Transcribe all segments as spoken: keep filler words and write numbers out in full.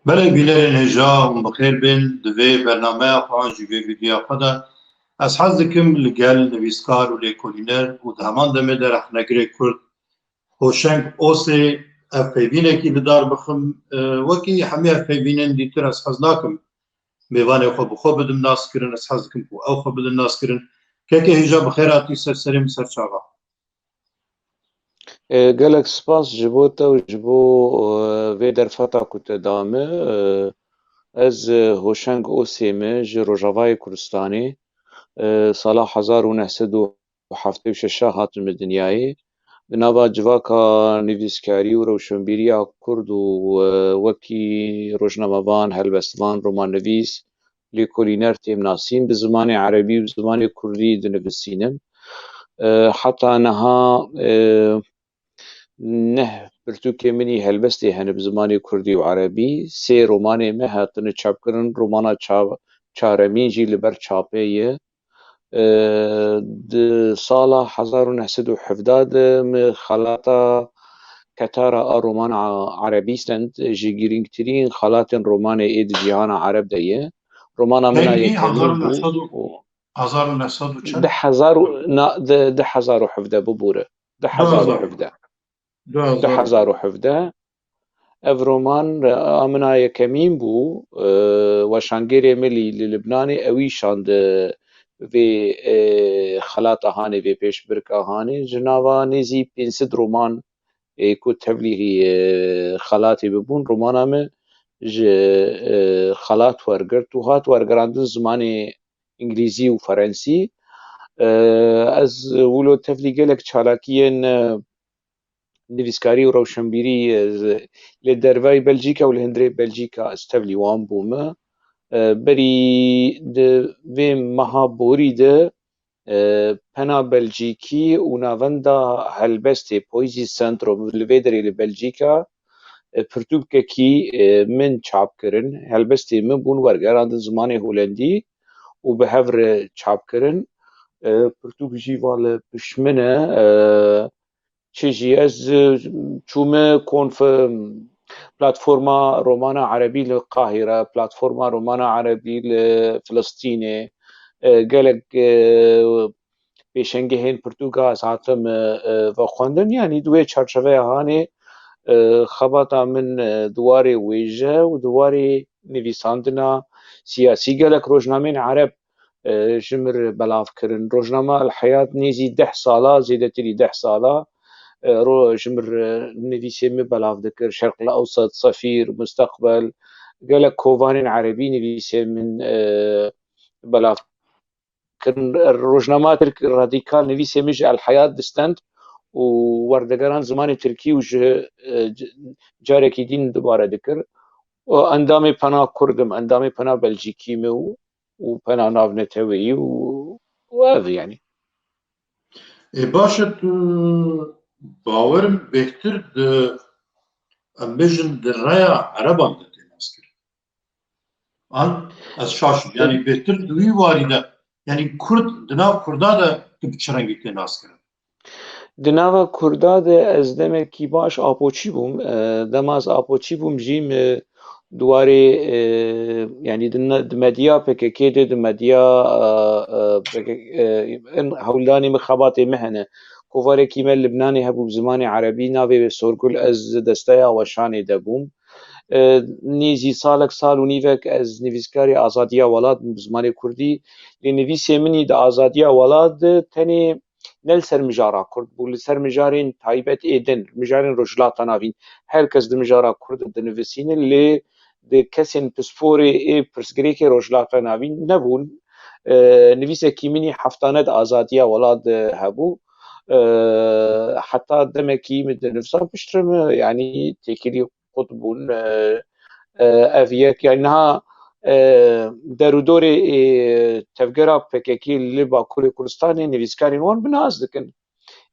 Belê bînerên hêja hûn bi xêr bên. Di vê bernameya xwe an jî vê vîdeoya xwe de ez hez dikim li gel nivîskar û lêkolîner û di heman demê de rexnegirê Kurd Hoşeng Osê ev peyvînekî li dar bixim. E, wekî hemî ev peyvînên dîtir ez hez nakim mêvanê xwe bi xwe bidim naskirin, ez hez dikim ku ew xwe bidin naskirin. Kekê hêja bi xêr hatî ser serê min ser çava. E, gelek spas ji bo te û ji bo, e, vê derfeta ku te da min. E, ez, e, Hoşeng Osê me ji Rojavayê Kurdistanê. E, sala hezar û neh sed û heftê û şeş hatim li dinyayê. Di nava civaka nivîskarî û rewşenbîriya Kurd û, e, wekî rojnamevan, helbestvan, romannivîs, lêkolîner têm nasîn, bi zimanê erebî û zimanê kurdî dinivîsînim. E, heta niha, e, neh pirtûkê min î helbestê hene bi zimanê kurdî û erebî. Sê romanê me hatine çapkirin, romana ça-, çaremîn jî li ber çapê ye. E, di sala hezar û neh sed û hevdeh de min xelata Ketara a romana erebî stend, ji girîngtirîn xelatên romanê ê di cîhana ereb de ye. Romana min a Peyvî yekemîn hezar û neh sed û, bû. Hezar û neh sed û çend? Di hezar û, na, di, di hezar û hevdeh bibûre. Di hezar û hevdeh. Du hezar. Du hezar û hevdeh. Ev roman, e, a min a yekemîn bû. E, weşangêrê min lî li Libnanê ewî şand vê, e, xelata hanê, vê pêşbirka hanê. Ji nava nêzî pênc sed roman, e, ku tevlî, e, xelatê bibûn, romana min ji, e, xelat wergirt û hat wergerandin zimanê îngilîzî û ferensî. E, ez wilo tevlî gelek çalakiyên, e, nivîskarî û rewşenbîrî, e, li dervayî Belcîka û li hundirê Belcîka ez tevlî wan bûme. E, berî di vê meha borî de, e, pena Belcîkî û navenda helbestê Poeziecentrums li vê derê li Belcîka, e, pirtûkekî, e, min çap kirin. Helbestê min bûn wergerandin zimanê holendî û bi hev re çap kirin. E, pirtûk jî va li pişt min e, e, çi jî ez, e, çûme konf-, platforma romana erebî li Qahîre, platforma romana erebî li Filistînê, e, gelek, e, pêşengehên pirtûka ez hatim, e, e, vexwendin. Yanî di wê çarçeveya hanê, e, xebata min, e, di warê wêje û di warê nivîsandina siyasî gelek rojnameyên ereb, e, ji mir belav kirin. Rojnama El Heyat nêzî deh sala, zêdetirî deh sala, e, ro-, ji mir, e, nivîsê min belav dikir. Şerq El Ewsat, Sefîr, Musteqbel, gelek kovanên erebî nivîsê min, e, belav kirin. Rojnama Tirk Radîkal nivîsê min ji El Heyat distend û werdegeran zimanê tirkî û ji, e, c-, carekî din dubare dikir. Û endamê Pena Kurd im, endamê Pena Belcîkî me û, û Pena Navneteweyî û, û ev yanî. Ê, baş e, tu bawerim bêhtir di, em bêjin, di reya ereban de tê naskirin. An ez şaş im. Yanî bêhtir di wî warî de, yanî Kurd, di nav Kurda de tu bi çi rengî tê naskirin? Di nava Kurda de ez demekî baş Apoçî bûm. E, dema ez Apoçî bûm jî min di warê, e, yanî di ne-, di medya P K K de, di medya, e, e, P K K, e, in hewldanê min, xebatê min hene. Kovarekî me Libnanê hebû bi zimanê erebî, navê wê Sorgul, ez di desteya weşanê de bûm. E, nêzî salek, sal û nîvek ez nivîskarê Azadiya Welat bûm bi zimanê kurdî. Lê nivîsê min î di Azadiya Welat de tenê ne li ser mijara kurd bû, li ser mijarên taybet ê din, mijarên Rojhilata Navîn. Her kes di mijara kurd de dinivîsîne, lê di kesên pisporê ê pirsgirêkê Rojhilata Navîn nebûn. E, nivîsekî min î heftane di Azadiya Welat de hebû. E, heta demekî min dinivîsa, piştre min, yanî têkilî qut bûn. E, e, ev yek, yani niha, e, derûdorê, e, tevgera P K K li Bakurê Kurdistanê nivîskarên wan bi nas dikin.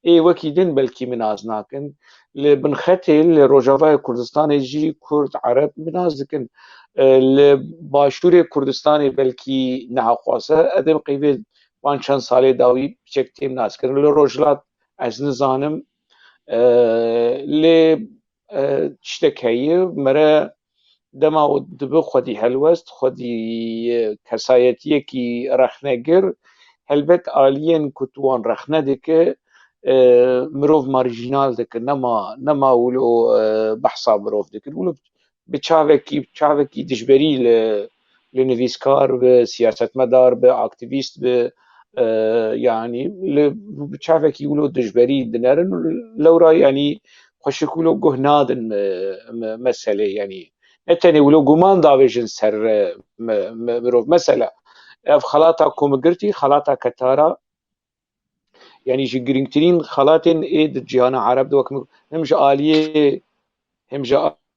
Ê wekî din belkî bi nas nakin. Li Binxetê, li Rojavayê Kurdistanê jî Kurd, Ereb bi nas dikin. E, li Başûrê Kurdistanê belkî niha xwase. Edem qeyvê van çend salê dawî piçek têm naskirin. Li Rojhilat ez nizanim. E, lê e, tiştek heye, mere Dema û dibe xwedî helwest, xwedî, e, kesayetiyekî rexnegir, helbet aliyên ku tu wan rexne dike, e, mirov marjînal dikin, nema, nema wilo, e, behsa mirov dikin. Wilo bi çavekî, çavekî dijberî li, li nivîskar bi, siyasetmedar bi, aktîvîst bi, e, yanî li, bi çavekî wilo dijberî dinerin. Lewra yanî xweşik wilo guh nadin me, me, meselê, yanî ne tenê wilo guman davêjin ser, e, me, me, mirov. Mesela, ev xelata ku min girtî, xelata Ketara, yanî ji girîngtirîn xelatên ê di cîhana Ereb de, wek min, hem ji aliyê, hem ji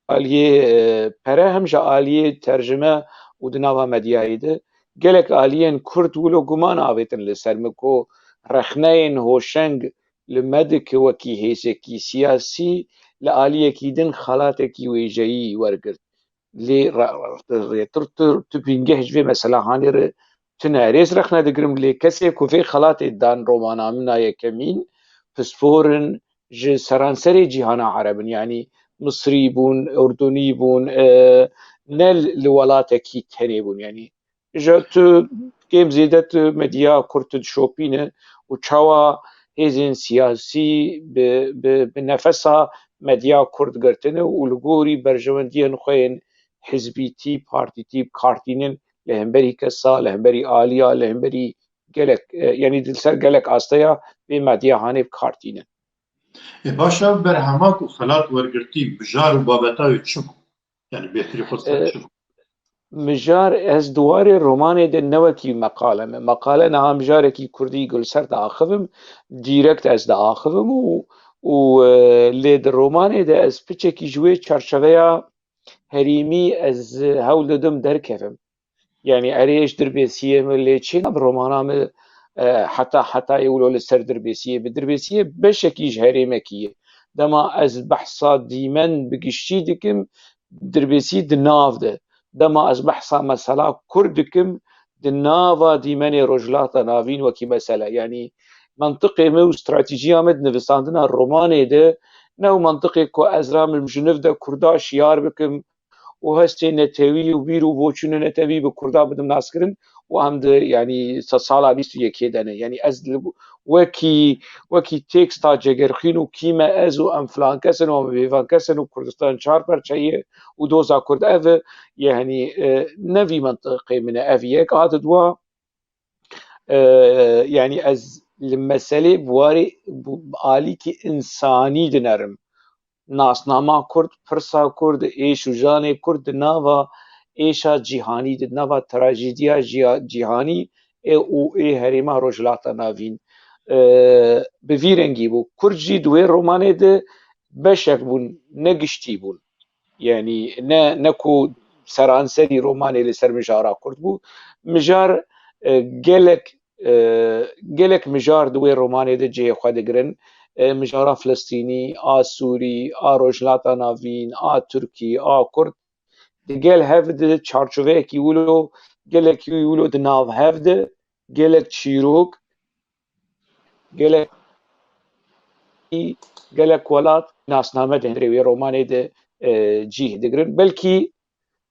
aliyê, e, pere, hem ji aliyê tercime û di nava medyayê de gelek aliyên Kurd wilo guman avêtin li ser min ku rexneyên hoşeng li me dike wekî hêzekî siyasî li aliyekî din xelatekî wêjeyî wergirt. Lê re-, re-, rêtir tu, tu bingeh ji vê mesela hanê re tune. Rêz rexne digirim, lê kesê ku vê xelatê dan romana min a yekemîn, pispor in ji seranserê cîhana Ereb in, yanî Misrî bûn, Urdunî bûn, e, ne li welatekî tenê bûn, yanî ji tu kêm zêde tu medya Kurd tu dişopîne û çawa hêzên siyasî bi, bi, bi nefesa medya Kurd girtine û li gorî berjewendiyên xwe yên hizbîtî, partîtî bi kar tînin, li hemberî kesa, li hemberî aliya, li hemberî gelek, e, yanî di ser gelek asteya vê medya hanê bi kar tînin. Ê, baş e, ev berhema ku xelat wergirtî, mijar û babeta wê çi bû? Yanî bêtirî xwe ser E, çi bû? Mijar, ez di warê romanê de ne wekî meqale me. Meqale niha mijarekî kurdî ku li ser diaxivim, dîrekt ez diaxivim û, û, e, lê di romanê de ez piçekî ji wê çarçeveya herêmî ez hewl didim derkevim. Yanî erê ji Dirbêsiyê min lê çêna bi romana min, e, heta, hetayê wilo li ser Dirbêsiyê. Bi Dirbêsiyê beşekî ji herêmekî ye. Dema ez behsa dîmen bi giştî dikim, Dirbêsî di nav de. Dema ez behsa mesela Kurd dikim, di nava dîmenê Rojhilata Navîn wekî mesele. Yanî mentiqê me û stratejiya me di nivîsandina romanê de ne ew mentiqê ku ez ramin ji niv de Kurda şiyar bikim û hestê netewî û bîr û boçûnê netewî bi Kurda bidim naskirin û em di, yanî, se-, sala bîst û yekê de ne. Yanî ez li, wekî, wekî teksta Cegerxwîn û Kî me ez û em filan kes in û em hêvan kes in û Kurdistan çar perçe ye û doza Kurd ev e, yanî, e, ne vî mentiqê min e, ev yek. A di dua, e, yanî ez li meselê bi warê, bi alîkî însanî dinerim. Nasnama Kurd, pirsa Kurd, êş û janê Kurd di nava êşa cîhanî, di nava trajediya jiya-, cîhanî ê û ê herêma Rojhilata Navîn, e, bi vî rengî bû. Kurd jî di wê romanê de beşek bûn, ne giştî bûn. Yanî ne, ne ku seranserî romanê li ser mijara Kurd bû. Mijar, e, gelek, e, gelek mijar di wê romanê de cihê xwe digirin. E, mijara Filistînî, a Sûrî, a Rojhilata Navîn, a Tirkî, a Kurd. Di gel hev de çarçoveyekî wilo, gelekî wilo di nav hev de, gelek çîrok, gelek, gelek welat nasname di hundirê wê romanê de, e, cih digirin. Belkî,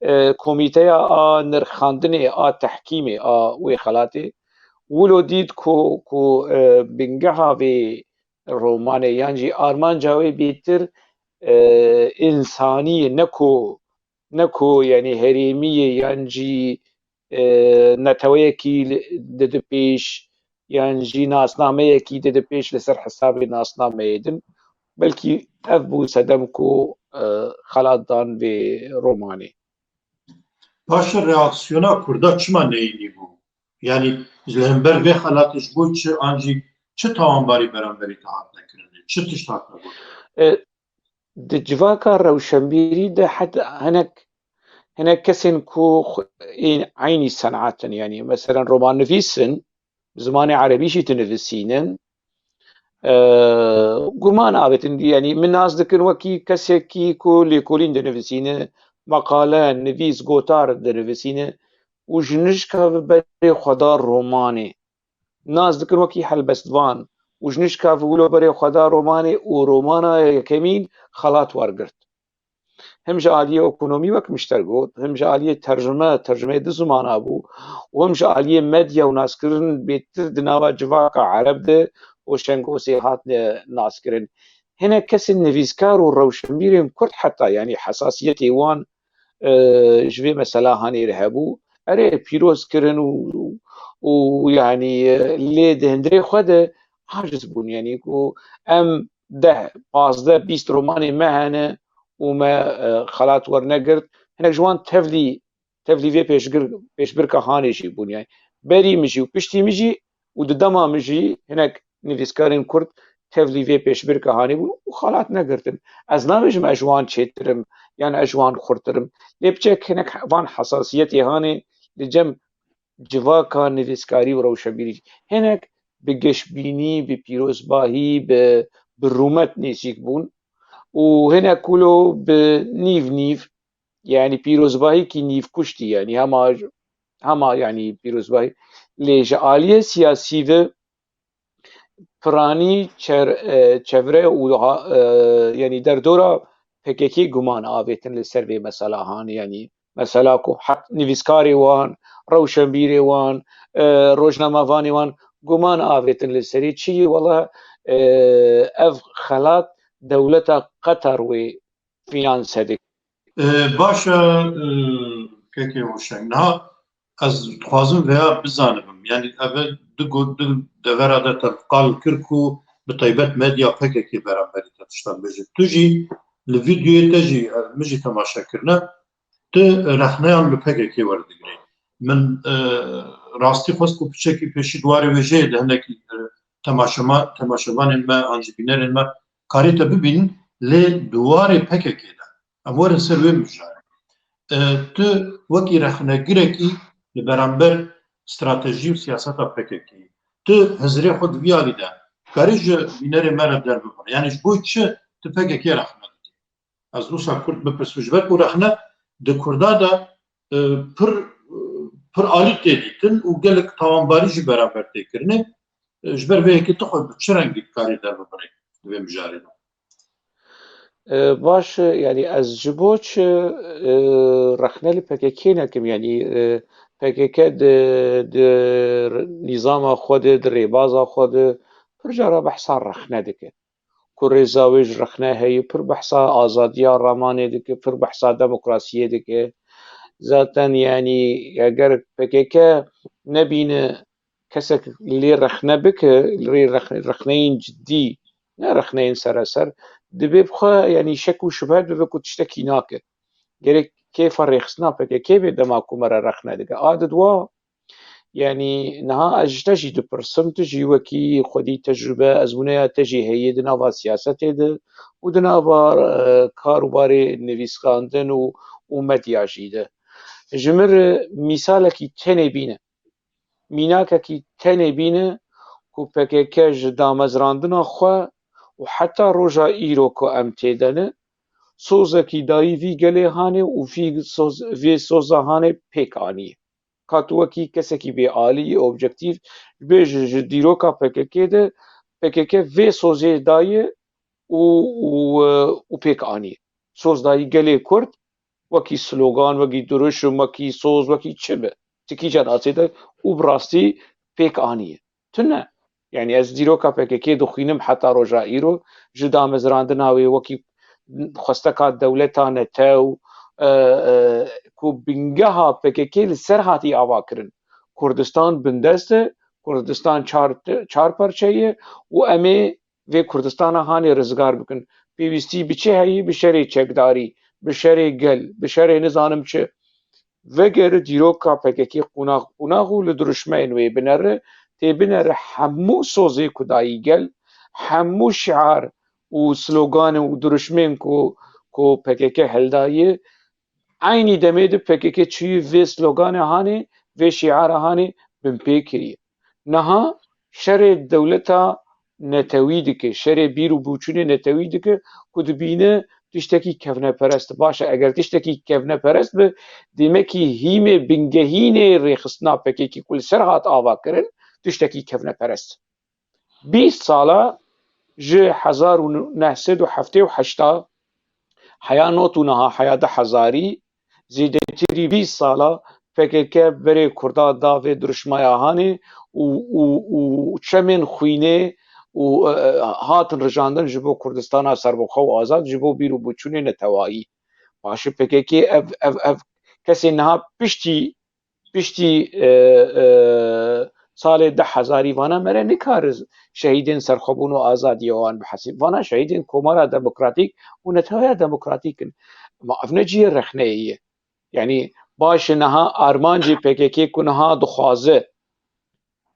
e, komîteya a nirxandinê, a tehkîmê, a wê xelatê wilo dît ku, ku, e, bingeha vê romanê yan jî armanca wê bêtir, e, însanî ye, ne ku, ne ku, yanî herêmî ye yan jî, e, neteweyekî li, dide pêş, yan jî nasnameyekî dide pêş li ser hesabê nasnameyê din. Belkî ev bû sedem ku, e, xelat dan vê romanê. Paşê reaksiyona Kurda çima neyînî bû? Yanî li hember vê xelatê ji bo çi an jî çi tawanbarî beramberî te hatine kirinê? Çi tişt hatine gotin? E, di civaka rewşenbîrî de heta hinek, hinek kesên ku xwe-, ên eynî senat in, yanî meselen romannivîs in, bi zimanê erebî jî dinivîsînin. E, guman avêtin, yanî min nas dikin wekî kesekî ku lêkolîn dinivîsîne, meqale, nivîs, gotar dinivîsîne û ji nişka ve berê xwe da romanê. Nas dikin wekî helbestvan û ji nişka ve wilo berê xwe da romanê û romana yekemîn xelat wergirt. Him ji aliyê ekonomî wek min ji te got, him ji aliyê tercime, tercimeyê du zimana bû û him ji aliyê medya û naskirin bêtir di nava civaka Ereb de û Şengosê hatine naskirin. Hinek kesên nivîskar û rewşenbîrên Kurd heta, yanî hesasiyetê wan, e, ji vê mesela hanê re hebû. Erê, pîroz kirin û, û, yanî, e, lê di hundirê xwe de aciz bûn. Yanî ku em deh, pazdeh, bîst romanê me hene û me, e, xelat wernegirt. Hinek ji wan tevlî, tevlî vê pêşgir-, pêşbirka hanê jî bûn. Yanî berî min jî û piştî min jî û di dema min jî hinek nivîskarên Kurd tevlî vê pêşbirka hanê bûn û xelat negirtin. Ez nabêjim ez ji wan çêtir im yan ez ji wan xurtir im. Lê piçek hinek van hesasiyetê hanê li cem civaka nivîskarî û rewşenbîrî. Hinek bi geşbînî, bi pîrozbahî, bi, bi rûmet nêzîk bûn û hinek wilo bi nîv nîv, yanî pîrozbahîkî nîvkuştî, yanî hema, hema yanî pîrozbahî. Lê ji aliyê siyasî ve piranî çer-, e, çevre û ha-, e, yanî derdora P K K guman avêtin li ser vê mesela hanê, yanî mesela ku heq nivîskarê wan, rewşenbîrê wan, e, rojnamevanê wan guman avêtin li serê. Çi yê wela, e, ev xelat dewleta Qetar wê fînanse dike. E, baş e, e, Kekê Hoşeng. Niha ez dixwazim veya bizanibim. Yanî ev du got, du devera de te qal kir ku bi taybet medya P K K beramberî te tiştan bêje. Tu jî li vîdeoyê te jî, e, min jî temaşe kirine, tu rexneyan li P K K werdigirî. Min, e, rastî xwest ku piçekî pêşî di warê wêjeyê de hinekî, e, temaşema-, temaşevanên me an jî bînerên me karê te bibînin, lê di warê P K K de. Em werin ser wê mijarê. E, tu wekî rexnegirekî li beramber stratejî û siyaseta P K K, tu hizrê xwe di vî alî de karî ji bînerê me re derbibire. Yanî ji bo çi tu P K K rexne dikî? Ez wisa Kurd bipirsim, ji ber ku rexne di Kurda de, e, pir, pir alî tê dîtin û gelek tawanbarî jî beramber tê kirinê. E, ji ber vê yekê tu xwe bi çi rengî dikarî derbibirê di vê mijarê de? E, baş, yanî ez ji bo çi, e, rexne li P K K nekim, yanî, e, P K K di, di nîzama xwe de, di rêbaza xwe de pir cara behsa rexne dike. Ku rêza wê ji rexne heye, pir behsa azadiya ramanê dike, pir behsa demokrasiyê dike. Zaten, yanî, eger P K K nebîne kesek lê rexne bike, lê rex-, rexneyên cidî, ne rexneyên sereser, divê bi xwe, yanî, şek û şubhe bibe ku tiştekî nake. Gerek kêfa rêxistina P K K bê dema ku me re rexne dike. A di dua, yanî, niha ez ji te jî dipirsim, tu jî wekî xwedî tecrûbe, ezmûneya te jî heye di nava siyasetê de û di nava, e, kar û barê nivîskandin û, û medya jî de. Ji min re mîsalekî tenê bîne. Mînakekî tenê bîne ku P K K ji damezrandina xwe û heta roja îro ku em tê de ne, sozekî dayî vî gelê hanê û vî soz-, vê soza hanê pêk aniye. Ka tu wekî kesekî bêalî, objektîf, bêje ji dîroka P K K de, P K K vê sozê daye û, û, û pêk aniye. Soz dayî gelê Kurd, wekî slogan, wekî dirûşm, wekî soz, wekî çi be. Ti kîja nasê de û bi rastî pêk aniye. Tune. Yanî ez dîroka P K K dixwînim heta roja îro, ji damezrandina wê wekî xwesteka dewleta netew, e, e, ku bingeha P K K li ser hatî ava kirin. Kurdistan bindest e, Kurdistan çar, çar parçe ye û em ê vê Kurdistana hanê rizgar bikin. Pêwîstî bi çi heyî? Bi şerê çekdarî, bi şerê gel, bi şerê nizanim çi. Vegere dîroka P K K qonax qonax û li dirûşmeyên wê binere, tê binere hemû sozê ku dayî gel, hemû şiar û sloganên û dirûşmên ku, ku P K K heldaye, eynî demê de P K K çûyî vê sloganê hanê, vê şiara hanê binpê kiriye. Niha şerê dewleta netewî dike, şerê bîr û boçûnê netewî dike ku dibîne tiştekî kevneperest. Baş e, eger tiştekî kevneperest be, demekî hîmê bingehînê rêxistina P K K ku li ser hat ava kirin, tiştekî kevneperest. Bîst sala ji hezar û neh sed û heftê û heşt Heya not û niha heya du hezarî, zêdetirî bîst sala P K K berê Kurda da vê dirûşmaya hanê û, û, û çemên xwînê û, e, e, hatin rijandin ji bo Kurdistana serbixwe û azad, ji bo bîr û boçûnê netewayî. Paşê P K K ev, ev, ev kesên niha piştî, piştî, e, e, salê du hezarî vana mere nikare şehîdên serxwebûn û azadiyê wan bihesîb. Vana şehîdên Komara Demokratîk û Netewaya Demokratîk in. Ma ev ne cihê rexneyê ye. Yanî baş e niha armancê P K K ku niha dixwaze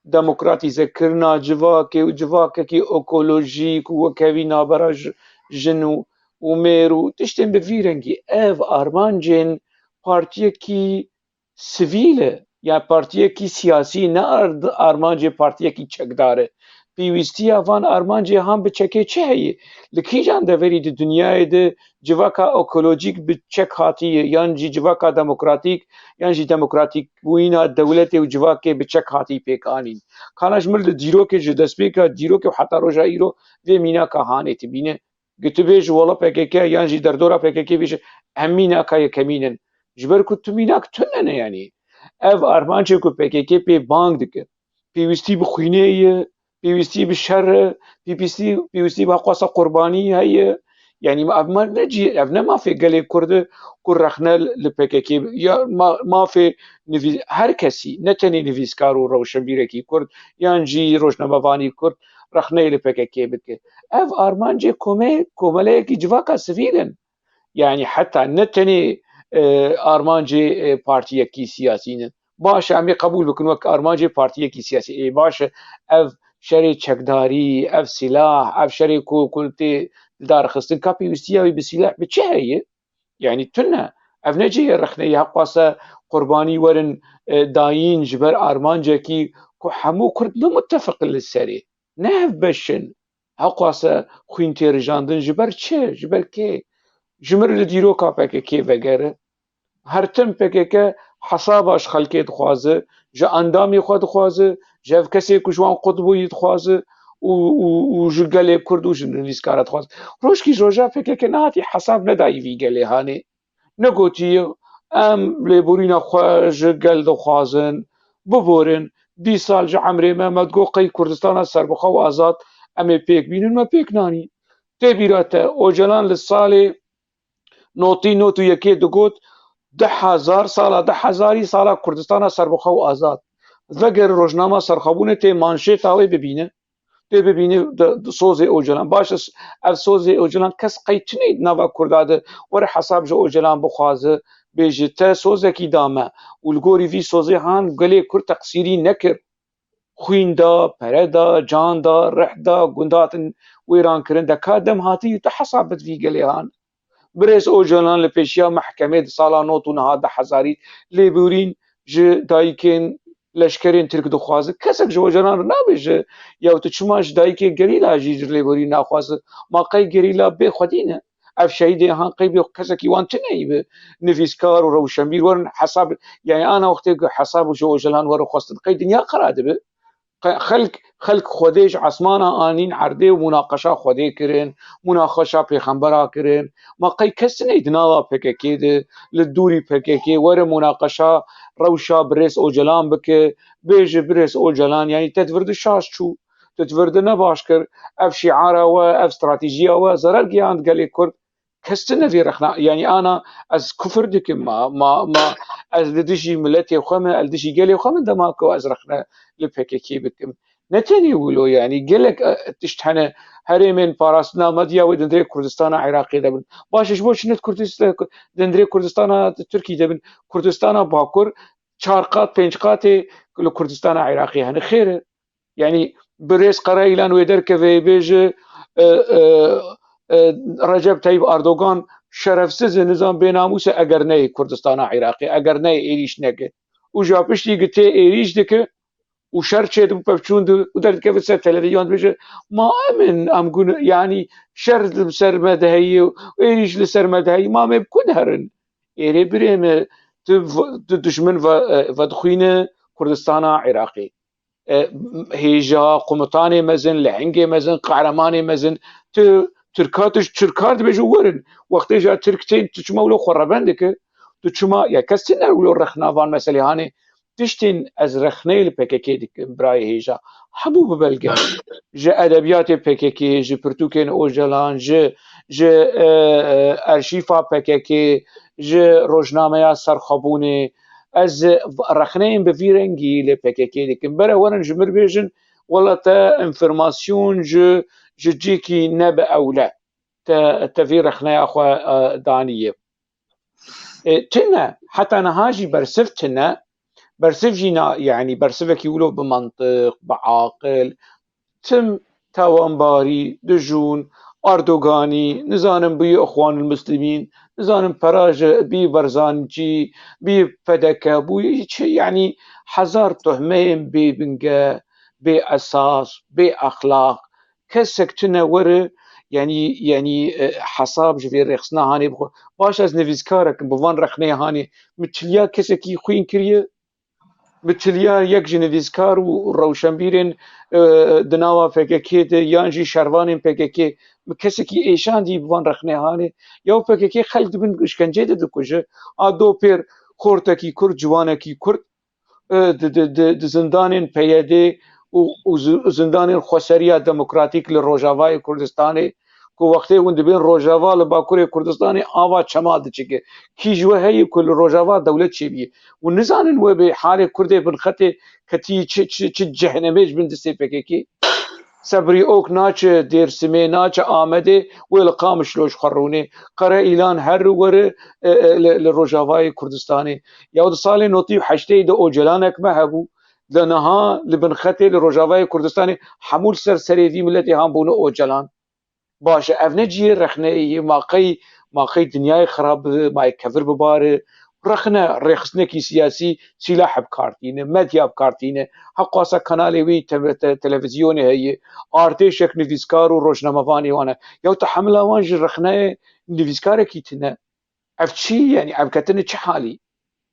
demokratîzekirina civakê û civakekî ekolojîk û wekevî navbera ji-, jin û, û mêr û tiştên bi vî rengî. Ev armancên partiyekî sivîl e, ya partiyekî siyasî, ne ar-, armancê partiyekî çekdar e. Pêwîstiya van armancê han bi çekê çi heye? Li kîjan deverî di dinyayê de civaka ekolojîk bi çek hatiye, yan jî civaka demokratîk, yan jî demokratîkbûyîna dewletê û civakê bi çek hatiye pêk anîn? Kana ji min li dîrokê, ji destpêka dîrokê û heta roja îro vê mînaka hanê tibîne. Gi tu bêjî wela P K K yan jî derdora P K K bêje, em mînaka yekemîn in. Ji ber ku tu mînak tune ne yanî. Ev armancê ku P K K pê bang dike, pêwîstî bi xwînê ye, pêwîstî bi şer e, pêwîstî, pêwîstî bi heqwasa qurbanî heye. Yanî ev ma ne cî-, ev ne mafê gelê Kurd e ku rexne li P K K ya ma-, mafê nivî-, her kesî, ne tenê nivîskar û rewşenbîrekî Kurd yan jî rojnamevanî Kurd rexneyê li P K K bike. Ev armancê kome-, komeleyekî civaka sivîl in. Yanî heta ne tenê, e, armancê, e, partiyekî siyasî ne. Baş e, em ê qebûl bikin wek armancê partiyekî siyasî. Ê, baş e, ev şerê çekdarî, ev sîlah, ev şerê ku, ku tê lidarxistin, ka pêwîstiya wî bi sîlah bi çi heye? Yanî tune. Ev ne cihê rexneyê, heqwase qurbanî werin, e, dayîn ji ber armancekî ku hemû Kurd ne mutefeq in li serê. Ne hevbeş in. Heqwase xwîn tê rijandin ji ber çi? Ji ber kê? Ji mir li dîroka P K K vegere. Her tim P K K hesaba ji xelkê dixwaze, ji endamê xwe dixwaze, ji ev kesê ku ji wan qut bûyî dixwaze û, û, û ji gelê Kurd û ji nivîskara dixwaze. Rojkî ji roja P K K nehatî hesab nedayî vî gelê hanê. Negotiye, em lêborîna xwe ji gel dixwazin, biborin, bîst sal ji emrê me, me digot qey Kurdistana serbixwe û azad em ê pêk bînin, me pêk nanî. Tê bîra te, Ocalan li salê notî not û yekê digot, du hezar, sala du hezarî sala Kurdistana serbixwe û azad. Veger rojnama serxwebûnê tê manşêta wê bibîne. Tê bibîne di, di sozê Ocalan. Baş e, ev sozê Ocalan kes qey tunê di nava Kurda de were hesab ji Ocalan bixwaze, bêje te sozekî da me û li gorî vî sozê han gelê Kurd teqsîrî nekir. Xwîn da, pere da, can da, rih da, gund hatin wêran kirin. De ka dem hatî tu hesab bid vî gelê han. Birêz Ocalan li pêşiya mehkemê di sala not ûneha du hezarî lêborîn ji dayikên leşkerên Tirk dixwaze. Kesek ji Ocalan re nabêje, ya tu çima ji dayikê gerîla jî ji lêborîn naxwaze? Ma qey gerîla bê xwedî ne? Ev şehîdê han qey bê kesekî wan tune yî bi nivîskar û rewşenbîr werin hesab, yanî ana wextê ku hesab ji Ocalan werin xwestin, qey dinya qera dibe? Qe-, xelk, xelk Xwedê ji esmana anîn erdê û munaqeşa Xwedê kirin, munaqeşa pêxembera kirin. Ma qey kes tune di nava P K K de, li dûrî P K K were munaqeşa rewşa birêz Ocalan bike, bêje birêz Ocalan, yanî te di vir de şaş çû, tu di vir de ne baş kir. Ev şiara we, ev stratêjiya we zerer gihand gelê Kurd. Kes tune vê rexna, yanî ana ez kufir dikim, ma, ma, ma ez li dijî miletê xwe me, ez li dijî gelê xwe me dema ku ez rexne li P K K bikim. Ne tenê wilo, yanî gelek, e, tişt hene, herêmên parastina medya wê di hundirê Kurdistana Iraqê de bin. Baş e, ji bo çi ne di Kurdist-, di hundirê Kurdistana Tirkî de bin? Kurdistana Bakur çar qat, pênc qatê li Kurdistana Iraqê hene. Xêr e. Yanî birêz Qerayîlan wê derkeve bêje, e, e, e, Recep Tayyip Erdogan şerefsiz e, nizam bênamûs e, eger neyê Kurdistana Iraqê, eger neyê êrîş neke. Û ji ya piştî gi tê êrîş dike û şer çêdibe, pevçûn dibe û derdikeve ser televîzyon dibêje, ma em in, em gun, yanî şer li ser me de heye û êrîş li ser me de heye, ma em ê bi ku de herin? Êrê birê me, tu v-, tu dijmin ve, e, vedixwîne Kurdistana Iraqê. E, hêja, komutanê mezin, lehengê mezin, qehremanê mezin, tu Tirka tu ji Tirkar dibêje werin. Wextê ji Tirk tên tu çima wilo xwe reben dike? Tu çima, ya kes tine wilo rexna van meselê hanê? Tiştên ez rexneyê li P K K dikim, birayê hêja. Hemû bi belge. Ji edebiyatê P K K, ji pirtûkên Ocalan, ji, ji, e, e, arşîfa P K K, ji rojnameya Serxwebûnê. Ez rexneyên bi vî rengî li P K K dikim. Bere werin ji mir bêjin, wela te înformasyon ji, ji cîkî ne bi ewle. Te, te vî rexneya xwe, e, daniye. E, tune, heta niha jî bersiv tune, bersiv jî na, yanî bersivekî wilo bi mantiq, bi aqil, tim tawanbarî, dijûn, Erdoganî, nizanim bûyî Ixwanul Muslimîn, nizanim pera ji bî Berzancî, bî P D K bûyî, çi, yanî hezar tuhmeyên bê binge, bê esas, bê exlaq, kesek tune were, yanî, yanî, e, hesab ji vê rêxistina hanê bixwe. Baş ez nivîskar ekim, bi van rexneyê hanê min çiliya kesekî xwîn kiriye, min çiliya yek ji nivîskar û rewşenbîrên, e, di nava P K K de yan jî şervanên P K K, min kesekî êşandî bi van rexneyê hanê. Ya P K K xelk di bin îşkenceyê de dikuje. A do pêr xortekî Kurd, ciwanekî Kurd, e, di, di, di, di zindanên P Y D û, û zi-, zindanên Xweseriya Demokratîk li Rojavayê Kurdistanê, ku wextê hûn dibên Rojava li Bakurê Kurdistanê ava çema diçike. Kî ji we heye ku li Rojava dewlet çêbîye? Hûn nizanin we bê halê Kurdê binxetê ketî çi, çi, çi cehenemê ji bin distê P K K? Sebrî Ok naçe Dêrsimê, naçe Amedê, wê li Qamişlo ji xwe rûnê. Qere Îlan her were, e, e, li, li Rojavayê Kurdistanê. Ya di salê notî û heştê de Ocelanek me hebû. Li niha li bin xetê li Rojavayê Kurdistanê hemû li ser serê vî miletê han bûne Ocelan. Baş e, ev ne cihê rexneyê ye, ma qey, ma qey dinyayê xirab bibe, ma yê kevir bibare. Rexne, rêxistinekî siyasî sîlah bi kar tîne, medya bi kar tîne. Heqwasa kanalê wî te-, te-, televîzyonê heye, artêşek nivîskar û rojnamevanê wan e. Ya tu hemla wan ji rexneyê nivîskarekî tine. Ev çi, yanî ev ketine çi halî?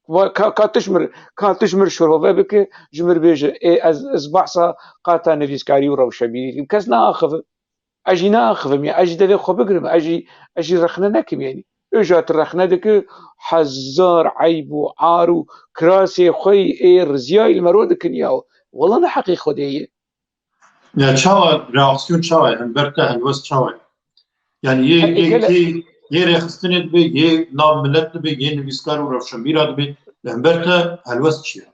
Wa-, ka, ka tu ji mir, ka tu ji mir şirove bike, ji mir bêje, ê, ez, ez behsa qata nivîskarî û rewşenbîrî dikim. Kes naaxive. Ez jî naaxivim ya, ez jî devê xwe bigirim, ez jî, ez jî rexne nekim yanî. Ê ja tu rexne dike, hezar eyb û ar û kirasê xwe yî ê riziyayî li mero dikin ya. Wela ne heqê Xwedê ye. Ya çawa reaksiyon çawa ye? Hember te helwest çawa ye? Yani yê, He, yê, gele- yê, yê rêxistinê dibe, yê nav milet dibe, yê nivîskar û rewşenbîra dibe, li hember te helwest çi ye?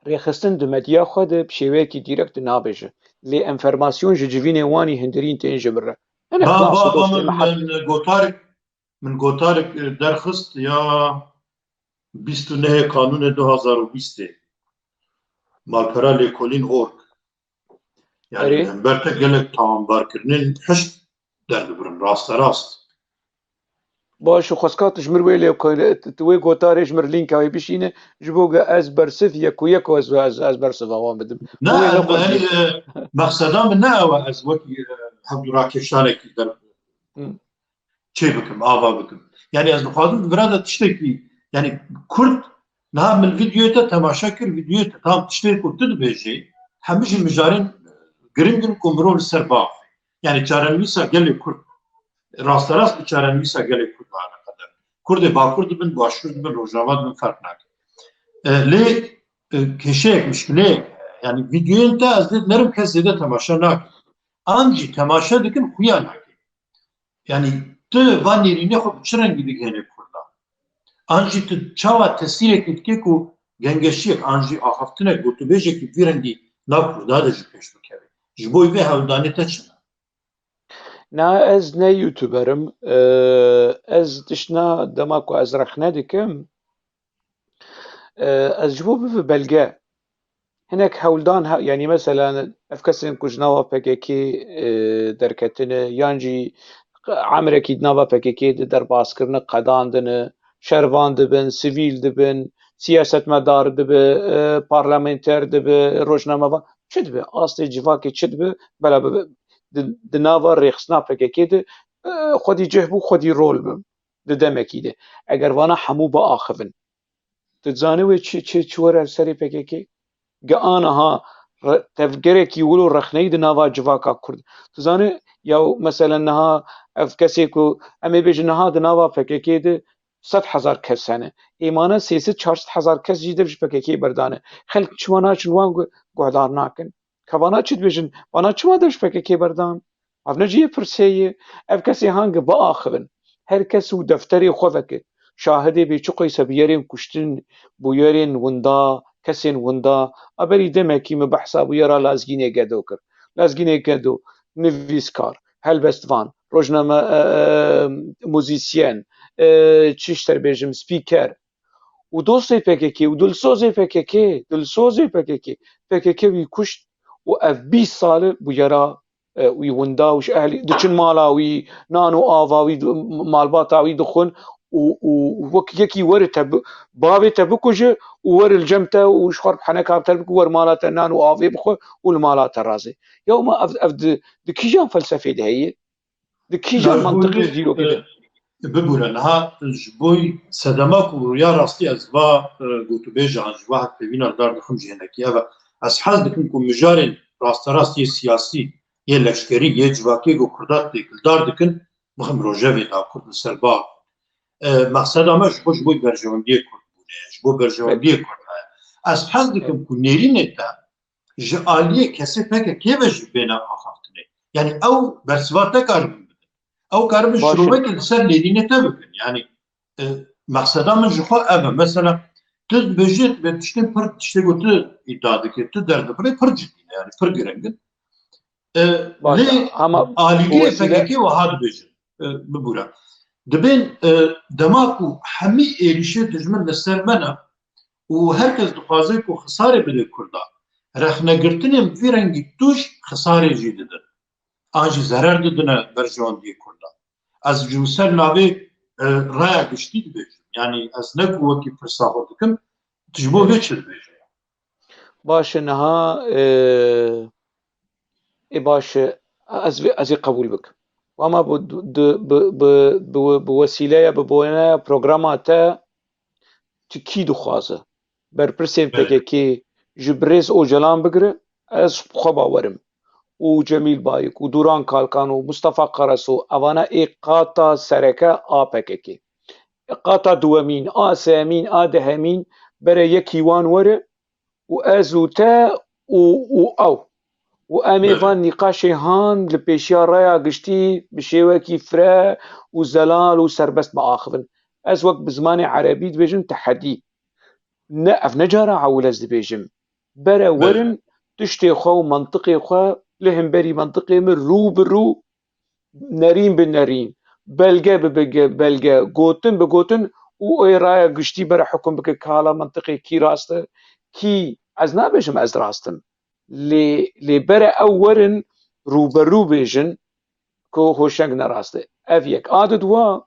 Rêxistin di medya xwe de bi şêweyekî dîrekt nabêje. Lê enformasyon ji civînê wanî hindirîn tên ji min re. Hinek Ma, nas û ma, ma dostê min, me heta min gotarek, min gotarek, e, derxist ya bîst û nehê Kanûnê du hazar û bîstê. Malpera lêkolîn org. Yani Erê. Hember te gelek tawanbarkirinên hişk derdibirin, rasterast. Baş û xwestka tu ji mir wê lê, tu wê gotarê ji mir lînka wê bişîne, ji bo ge ez bersiv yek û yek ez, ez, ez bersiva wan bidim. Ne, Wê ez, ne xwe yani, diyê. E, mexseda min ne ew e, ez wekî, e, hevdûrakeşanekî der Hı. çê bikim, ava bikim. Yani ez dixwazim vira de tiştekî, yani Kurd, niha min vîdeoyê te temaşe kir, vîdeoyê te tam tiştê ku tu dibêjî, hemû jî mijarên giring in ku mirov li ser biaxivî. Yani çarenivîsa gelê Kurd, rasterast bi çarenivîsa gelê Kurd ve eleqedar. Kurdê Bakur dibin, Başûr dibin, Rojava dibin, ferq nake. E, lê, e, kêşeyek, mişkileyek, yani vîdeoyên te ez dê nerim kes zêde temaşe nake. An jî temaşe dikin, xuya nake. Yani tu van nêrînê xwe bi çi rengî digihêne Kurda? An jî tu çawa tesîrekî dike ku gengeşiyek an jî axaftinek gotûbêjekî vî rengî nav Kurda de ji pêş bikeve? Ji bo vê hewldanê te çi ne? Na, ez ne youtuber im. Ee, ez tiştna dema ku ez rexne dikim, ee, ez ji bo bibe belge. Hinek hewldan he-, yanî mesela ev kesên ku ji nava P K K, e, derketine, yan jî emrekî di nava P K K de derbas kirine, qedandine, şervan dibin, sivîl dibin, siyasetmedar dibe, e, parlamenter dibe, rojnamevan, çi dibe, astê civakê çi dibe, bela bibe di, di nava rêxistina P K K de, e, xwedî cih bû, xwedî rol bim di demekî de. Eger vana hemû biaxivin, tu dizanî wê çi, çi, çi were serê P K K? Ge aniha re-, tevgerekî wilo rexneyî di nava civaka Kurd. Tu zanî, ya mesela niha ev kesê ku em ê bêjin niha di nava P K K de sed hezar kes hene. Êmane sê sed çar sed hezar kes jî dev ji P K K berdane. Xelk çima naçin wan gu-, guhdar nakin? Ka vana çi dibêjin? Vana çima dev ji P K K berdan? Ev ne cihê pirsê ye. Ev kesê hangi biaxivin. Her kes û defterê xwe veke. Şahidê bê çi qeyse bûyerên kuştin, bûyerên winda, kesên winda. A berî demekî min behsa bûyera Lazgînê Gedo kir. Lazgînê Gedo, nivîskar, helbestvan, rojname, e, e, muzîsyen, e, çi ji te bêjim, spîker û dostê P K K û dilsozê P K K, dilsozê P K K, P K K wî kuşt û ev bîst sal e bûyera, e, wî winda û ji ehlî diçin mala wî, nan û ava wî, malbata wî dixwin û, û wek yekî were te bi-, bavê te bikuje û were li cem te û ji xwe re bi heneka bi te bike, wer mala te nan û avê bixwe û li mala te razê. Ya ma ev, ev di, di kîjan felsefê de heye? Di kîjan mantiqî û dîrokê de? Bibûre, niha ji bo sedema ku ya rastî ez va, e, gotûbêjan ji va hevpeyvîna li dar dixim jî hinekî ev e. Ez hez dikim ku mijarên rasterast yê siyasî, yê leşkerî, yê civakê ku Kurda têkildar dikin, bixim rojevê da Kurd li ser ba. E, mexseda me ji bo, ji bo berjewendiyê Kurd bûne, ji bo berjewendiyê Kurd heye. Ez hez dikim ku nêrînê te ji aliyê kesê P K K ve jî bêne axaftinê. Yanî ew bersiva te karibin bidin. Ew karibin şirovekê li ser nêrînê te bikin. Yanî, e, mexseda min ji xwe ev e. Mesela, tu dibêjî, tu tiştên pir, tiştê ku tu îdia dikî, tu derdixînî pir cidî ne, yanî pir giring in. E, lê alîgirê P K K wiha dibêjin. E, bibûre. Dibên, e, dema ku hemî êrîşê dijmin li ser me ne û her kes dixwaze ku xisarê bide Kurda, rexnegirtinên bi vî rengî tûj xisarê jî didin. An jî zerer didine berjewendiyê Kurda. Ez ji ser navê, e, raya giştî dibêjim. Yanî ez ne ku wekî pirsa xwe dikim, tu ji bo vê çi dibêjî? Baş e, niha, e, ê baş e, ez vê, ez ê qebûl bikim. Ama bi, bi, bi, bi, bi wesîleya, bi boneya programa te tu kî dixwaze? Berpirsên P K K ji birêz Ocalan bigire, ez bi xwe bawer im. Û Cemîl Bayik û Duran Kalkan û Mustafa Karaso, evana ê qata sereke a P K K. Qata duwemîn, a sêyemîn, a dehemîn, bere yekî wan were û ez û te û, û ew. Û em ê van nîqaşê han li pêşiya raya giştî bi şêwekî fire û zelal û serbest biaxivin. Ez wek bi zimanê erebî dibêjim tehedî. Ne, ev ne cara ewil ez dibêjim. Bere werin tiştê xwe û mentiqê xwe li hemberî mentiqê min rû bi rû, nerîn bi nerîn, belge bi belge, belge, gotin bi gotin û ê raya giştî bere hukum bike ka hala mentiqê kî rast e, kî, ez nabêjim ez rast im. Lê, lê bere ew werin rûberû bêjin ku hoşeng ne rast e. Ev yek. A di dua,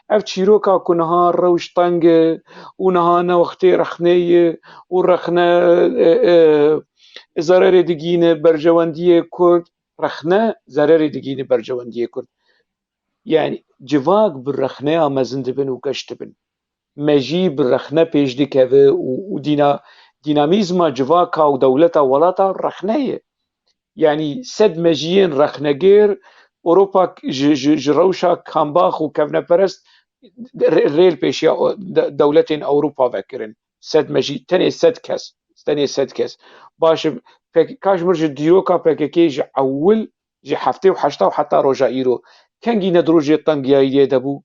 ev çîroka ku niha rewş teng e û niha ne wextê rexnê ye û rexne, e, e, zererê digîne berjewendiyê Kurd, rexne zererê digîne berjewendiyê Kurd. Yanî civak bi rexneya mezin dibin û geş dibin. Mejî bi rexne pêş dikeve û, û dîna-, dînamîzma civaka û dewleta welata rexne ye. Yanî sed mejiyên rexnegêr Ewropa ji, ji, ji rewşa kambax û kevneperest rê-, rê li pêşiya o-, de-, dewletên Ewropa vekirin. Sed mejî, tenê sed kes, tenê sed kes. Baş e, pek-, ka ji mir ji dîroka P K K ji ewil, ji heftê û heşta û heta roja îro, kengî ne di rojê tengiyayiyê de bû?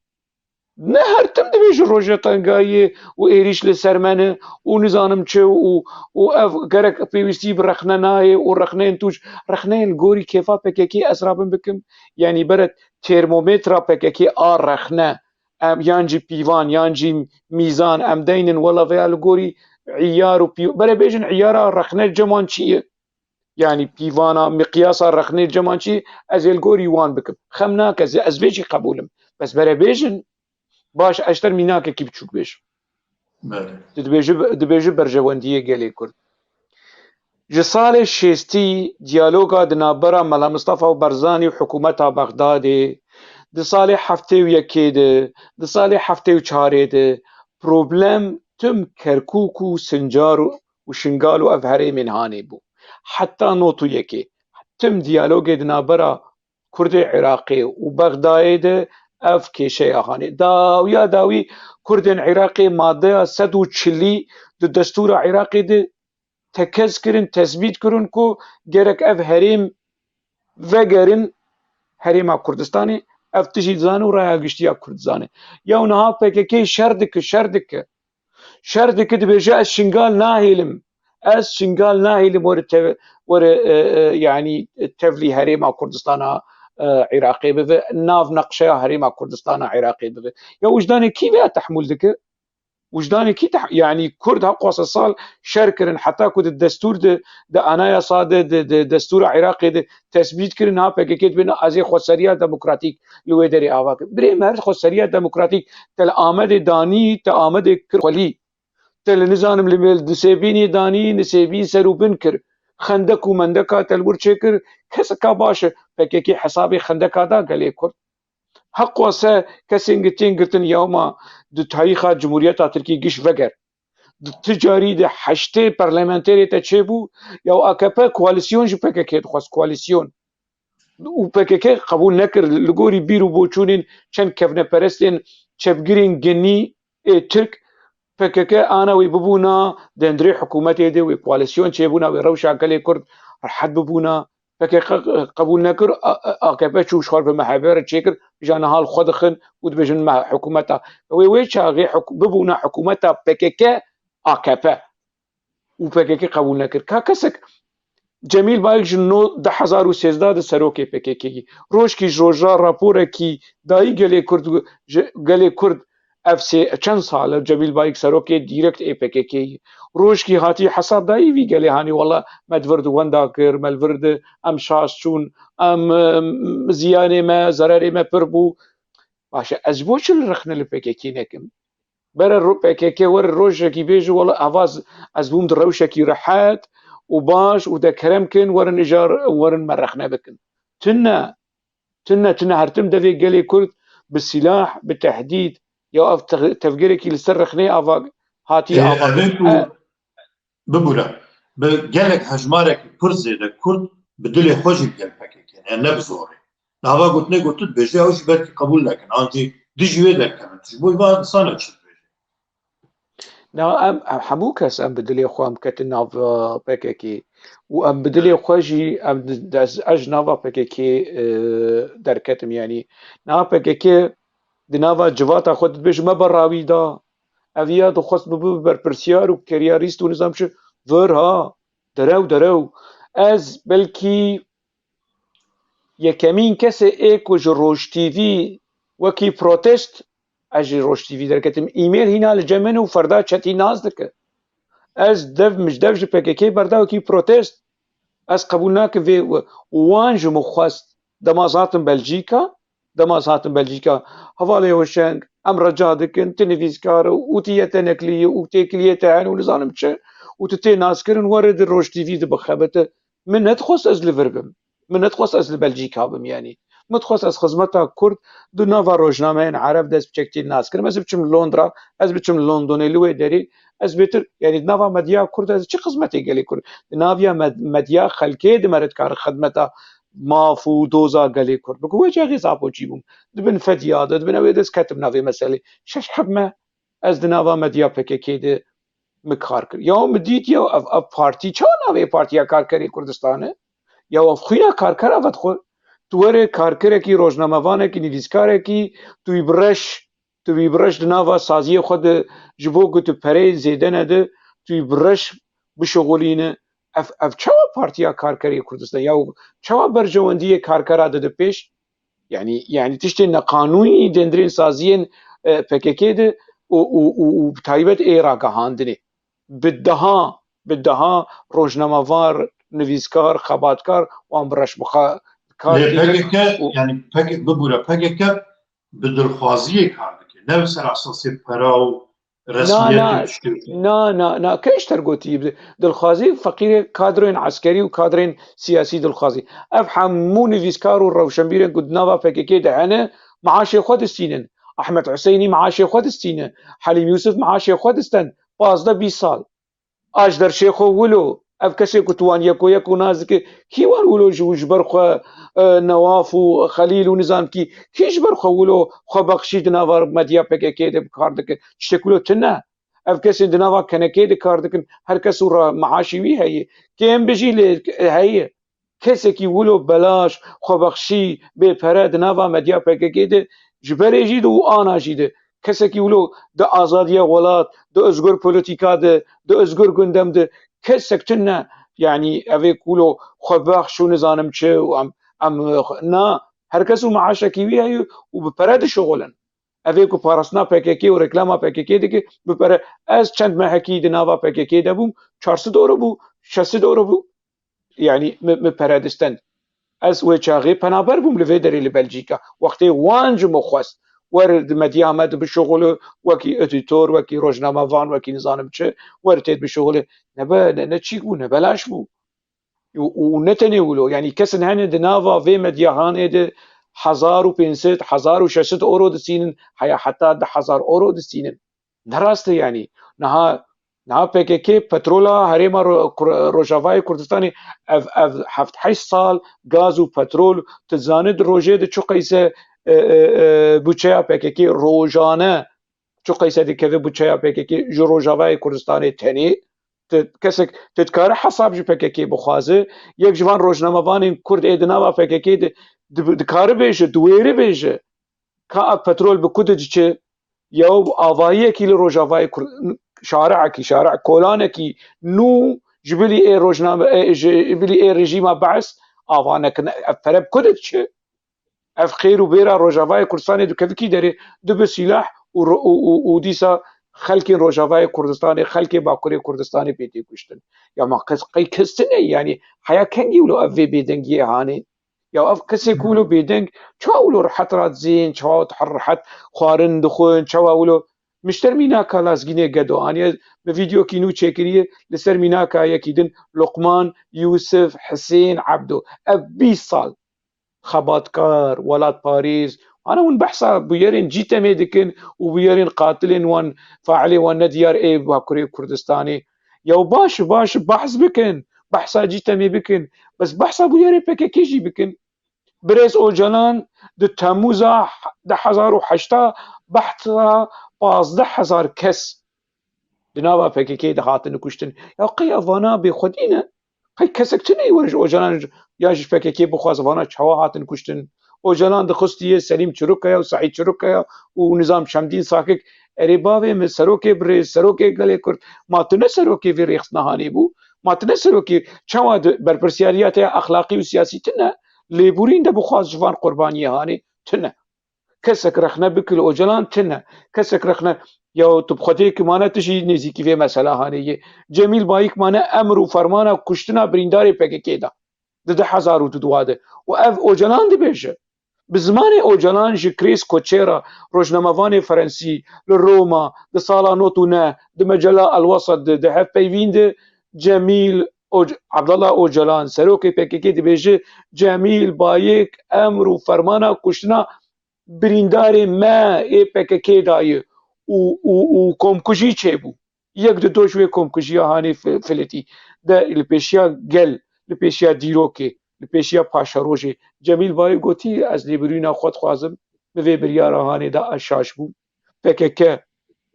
Ne her tim dibêje rojê tengayiyê û êrîş li ser me ne û nizanim çi û, û ev gerek pêwîstî bi rexne nayê û rexneyên tûj, rexneyên li gorî kêfa P K K ez rabim bikim. Yanî bere termometra P K K a rexne, em, yan jî pîvan, yan jî mîzan, em deynin wela veya li gorî îyar û pî-, bere bêjin îyara rexne cem wan çi ye? Yanî pîvana, miqyasa rexnê cem wan çi, ez ê li gorî wan bikim. Xem nake, ez, ez vê jî qebûl im. Bes bere bêjin, baş, ez ji te re mînakekî biçûk bêjim. Belê. Tu dibêjî, dibêjî berjewendiyê gelê Kurd. Ji salê şêstî diyaloga di navbera Mela Mistefa û Barzanî û hikûmeta Bexdadê, di salê heftê û yekê de, di salê heftê û çarê de problem tim Kerkûk û Sincar û û Şingal û ev herêmên hanê bû. Heta not û yekê tim diyalogê di navbera Kurdê Iraqê û Bexdayê de ev kêşeya hanê. Dawiya dawî Kurdên Iraqê maddeya sed û çilî di destûra Iraqê de tekez kirin, tesbît kirin ku gerek ev herêm vegerin Herêma Kurdistanê, ev tijî dizane û raya giştî ya Kurd dizane. Yew niha P K K şer dike, şer dike. Şer dike, dibêje, ez Şingal nahêlim. Ez Şingal nahêlim were tev-, were, e, e, yanî tevlî Herêma Kurdistana, e, Iraqê bibe, nav neqşeya Herêma Kurdistana Iraqê bibe. Ya wijdanê kî vê tehmûl dike? Wijdanê kî teh-, yanî Kurd heqwasa sal şer kirin, heta ku di destûr de, di anayasa de, di, di destûra Iraqê de tesbît kirin, ha P K K dibêne ez ê xweseriya demokratîk li wê derê ava kir. Birê me her xweseriya demokratîk te li Amedê danî, te Amedê kir xwelî. Te li nizanim li Nisêbînê danî, Nisêbîn ser û bin kir. Xendek û mendeka te li wir çêkir, keseka baş e. P K K hesabê xendeka da gelê Kurd. Heqwase kesên gi tên girtin ya ma di tarîxa Cumhuriyeta Tirkî giş veger. Di ti carî de heştê parlamenterê te çêbû, ya A K P koalisyon ji P K K dixwest, koalisyon. Û P K K qebûl nekir. Li gorî bîr û boçûnên çend kevneperestên çepgirên genî ê Tirk, P K K ana wê bibûna dendirê hikûmetê de, wê koalisyon çêbûna, wê rewşa gelê Kurd rehet bibûna. P K K qebûl nekir, A-, A K P çû ji xwe bi M H P re çêkir, îja niha li xwe dixin û dibêjin me hikûmeta. Wê, wê çaxê hik-, bibûna hikûmeta P K K A K P. Û P K K qebûl nekir. Ka kesek Cemîl Bayik ji no-, du hezar û sêzdeh de serokê P K K yî. Rojkî ji rojra raporekî dayî gelê Kurd, ji gelê Kurd ev sê çend sal e Cemîl Bayik serokê dîrekt ê P K K yî. Rojkî hatî hesab dayî vî gelê hanî wela me di vir di wenda kir, me li vir di em şaş çûn, em, em, ziyanê me, zererê me pir bû. Baş e, ez ji bo çi li rexne li P K K nekim? Bere ro-, P K K were rojekî bêje, wela ava ez, ez bûm di rewşekî rehet û baş û de kerem kin, werin îcar, werin me rexne bikin. Tune, tune, tune her tim devê gelê Kurd bi sîlah, bi tehdîd, ya ev te-, tevgerekî li ser rexneyê ava hatî Ê, ava evê ku E, Bibûre, bi gelek hejmarekî pir zêde Kurd bi dilê xwe jî li gel P K K ne, ne bi zorê. Niha va gotinê gotin, dibêje ew jî belkî qebûl nekin, an jî dijî wê derkevin. Tu ji bo van insana çi dibêjî? Na, em, em hemû kes em bi dilê xwe em ketin nav, e, P K K û em bi dilê xwe jî em di-, ez, ez ji nava P K K, e, derketim, yanî niha P K K di nava civata xwe dibêje me berawî da. Ev ya dixwest bibe berpirsiyar û keryarîst û nizam çi vir ha, derew, derew. Ez belkî yekemîn kesê ê ku ji Roj T V wekî protest, ez ji Roj T V derketim. Email hîna li cem min û ferda çetî nas dike. Ez dev, min ji dev ji P K K berda wekî protest. Ez qebûl nakim vê û wan ji min xwest. Dema ez hatim Belcîka, dema ez hatim Belcîka, hevalê Hoşeng, em rica dikin, tu nivîskar û tu yeteneklî yî û têkiliyê te hene û nizanim çi û tu tê naskirin, were di Roj T V de bixebite. Min nedixwest ez li vir bim. Min nedixwest ez li Belcîka bim, yanî. Min dixwest ez xizmeta Kurd di nava rojnameyên Ereb de ez biçek tê nas kirim. Ez biçim Londra, ez biçim Londonê, li wê derê ez bêtir, yanî di nava medya Kurd ez çi xizmetê gelê Kurd? Di naviya med-, medya xelkê de me re dikare xizmeta maf û doza gelê Kurd bike. Wê çaxê ez apoçî bûm. Di bin fedya de, di bin ew ê de ez ketim navê meselê. Şeş heb me ez di nava medya P K K de min kar kir. Ya min dît ya ev, ev partî, çawa navê Partiya Karkerê Kurdistan e? Ya ev xwîna karkera vedixwe. Tu were karkerekî, rojnamevanekî, nivîskarekî, tu wî bi reş, tu wî bi reş di nava saziyê xwe de ji bo ku tu pereyê zêde nede, tu wî bi reş bişixulîne. Ev, ev çawa Partiya Karkerê Kurdistan? Ya çawa berjewendiyê karkera dide pêş? Yanî, yanî tiştên neqanûnî dendirên saziyên, e, P K K de û, û, û, û bi taybet ê ragihandinê. Bi deha, bi deha rojnamevar, nivîskar, xebatkar wan bi reş bi kar Lê tînin P K K, û yanî P K K, bibûre, P K K bi dilxwaziyê kar dike. Ne bi ser esasê pera û Na, resmiyetê na, û tiştê wekî. Na, na, na, kê ji te re gotî bi dilxwazî, feqîrê kadroyên eskerî û kadrên siyasî dilxwazî. Ev hemû nivîskar û rewşenbîrên ku di nava P K K de hene, meaşê xwe distînin. Ahmet Huseynî meaşê xwe distîne. Helîm Yûsif meaşê xwe disten. Pazdeh bîst sal. Ajder Şêxo wilo. Ev kesê ku tu wan yeko yeko nas dike, kî wan wilo ji, ji ber xwe, e, Newaf û Xelîl û nizam kî, kî ji ber xwe wilo xwebexşî di nava medya P K K de bi kar dike? Tiştek wilo tune. Ev kesên di nava K N K de kar dikin, her kes û ra-, meaşê wî heye. Kêm bijî lê heye. Kesekî wilo belaş, xwebexşî, bê pere di nava medya P K K de ji berê jî de û ana jî de. Kesekî wilo di azadiya welat, di özgür polîtîka de, di özgür gündem de kesek tune. Yanî ev ê ku wilo xwebexş û nizanim çi û em, em, na, her kes û meaşekî wî heye û bi pere dişuxulin. Ev ê ku parastina P K K û reklama P K K dike, bi pere. Ez çend mehekî di nava P K K de bûm, çar sed euro bû, şeş sed euro bû. Yanî min, min pere distend. Ez wê çaxê penaber bûm li vê derê li Belcîka. Wextê wan ji min xwest, wer di medya me de bişuxule, wekî edîtor, wekî rojnamevan, wekî nizanim çi, wer têd bişuxule. Nebe, ne, ne çîk bû, ne belaş bû. Û, û ne tenê wilo, yanî kesin hene di nava vê medyahanê de hezar û pênc sed, hezar û şeş sed euro distînin, heya heta du hezar euro distînin. Ne rast e yanî. Niha, niha P K K petrola herêma Ro-, Kur-, Rojavayê Kurdistanê ev, ev heft heşt sal gaz û petrol, tu dizanî di rojê de çi qeyse, e, e, e, buçeya P K K rojane, çi qeyse dikeve buçeya P K K ji Rojavayê Kurdistanê tenê? Tu, kesek, tu dikare hesab ji P K K bixwaze, yek ji van rojnamevanên Kurd ê di nava P K K de di, dikare bêje, diwêre bêje, ka ev petrol bi ku de diçe? Ya avayiyekî li Rojavayê Kurd, şari'ekî, şari' kolanekî nû ji bilî ê rojname, ê, ji bilî ê rejîma Be's ava nekirine, ev pere bi ku de diçe? Ev xêr û bêra Rojavayê Kurdistanê dikeve kî derê? Dibe sîlah û ro-, û, û, û dîsa xelkên Rojavayê Kurdistanê, xelkê Bakurê Kurdistanê pê tê kuştin. Ya ma kes, qey kes tune, yanî heya kengî wilo ev vê bêdengiyê hanê? Ya ev kesê ku wilo bêdeng, çawa wilo rehet radizên, çawa rehet xwarin dixwin, çawa wilo? Min ji te mînaka Lazgînê Gedo aniye, min vîdeokî nû çêkiriye, li ser mînaka yekî din, Luqman, Yûsif, Hisên, Ebdo. Ev bîst sal xebatkar, welatparêz. Ana hûn behsa bûyerên Cîtemê dikin û bûyerên qatilên wan, failê wan nediyar ê Bakurê Kurdistanê. Ya baş, baş behs bikin, behsa Cîtemê bikin. Bes behsa bûyerê P K K jî bikin. Birêz Ocalan di Temmûza du hezar û heşta behsa pazdeh hezar kes di nava P K K de hatine kuştin. Ya qey ev vana bêxwedî ne? Qey kesek tune were ji Ocalan ya ji P K K bixwaze vana çawa hatin kuştin? Ocalan dixustiye Selîm Çirokaya û Seîd Çirokaya û Nizam Şemdîn Sakik. Erê bavê min, serokê birêz, serokê gelê Kurd, ma tu ne serokê vê rêxistina hanê bû? Ma tu ne serokê, çawa di berpirsiyariya te ya exlaqî û siyasî tune? Lêborîn de bixwaz ji van qurbaniyê hanê tune. Kesek rexne bike li Ocalan tune. Kesek rexne, ya tu bi Xwedê ki mane tu jî nêzîkî vê mesela hanê yê. Cemîl Bayik mane emr û fermana kuştina birîndarê P K K da. Di du hezar û du de. Û ev Ocalan dibêje. Bi zimanê Ocalan ji Krês Koçera, rojnamevanê Ferensî, li Roma, di sala nod û neh, di mecela El Wesat de, di hevpeyvîn de Cemîl Oc-, Abdullah Ocalan, serokê P K K dibêje, Cemîl Bayik emr û fermana kuştina birîndarê me ê P K K daye û, û, û komkujî çêbû. Yek di do ji wê komkujiya hanê fi-, filetî de li pêşiya gel, li pêşiya dîrokê, li pêşiya paşerojê Cemîl Bayik gotî, ez lêborîna xwe dixwazim, min vê biryara hanê da, ez şaş bûm. P K K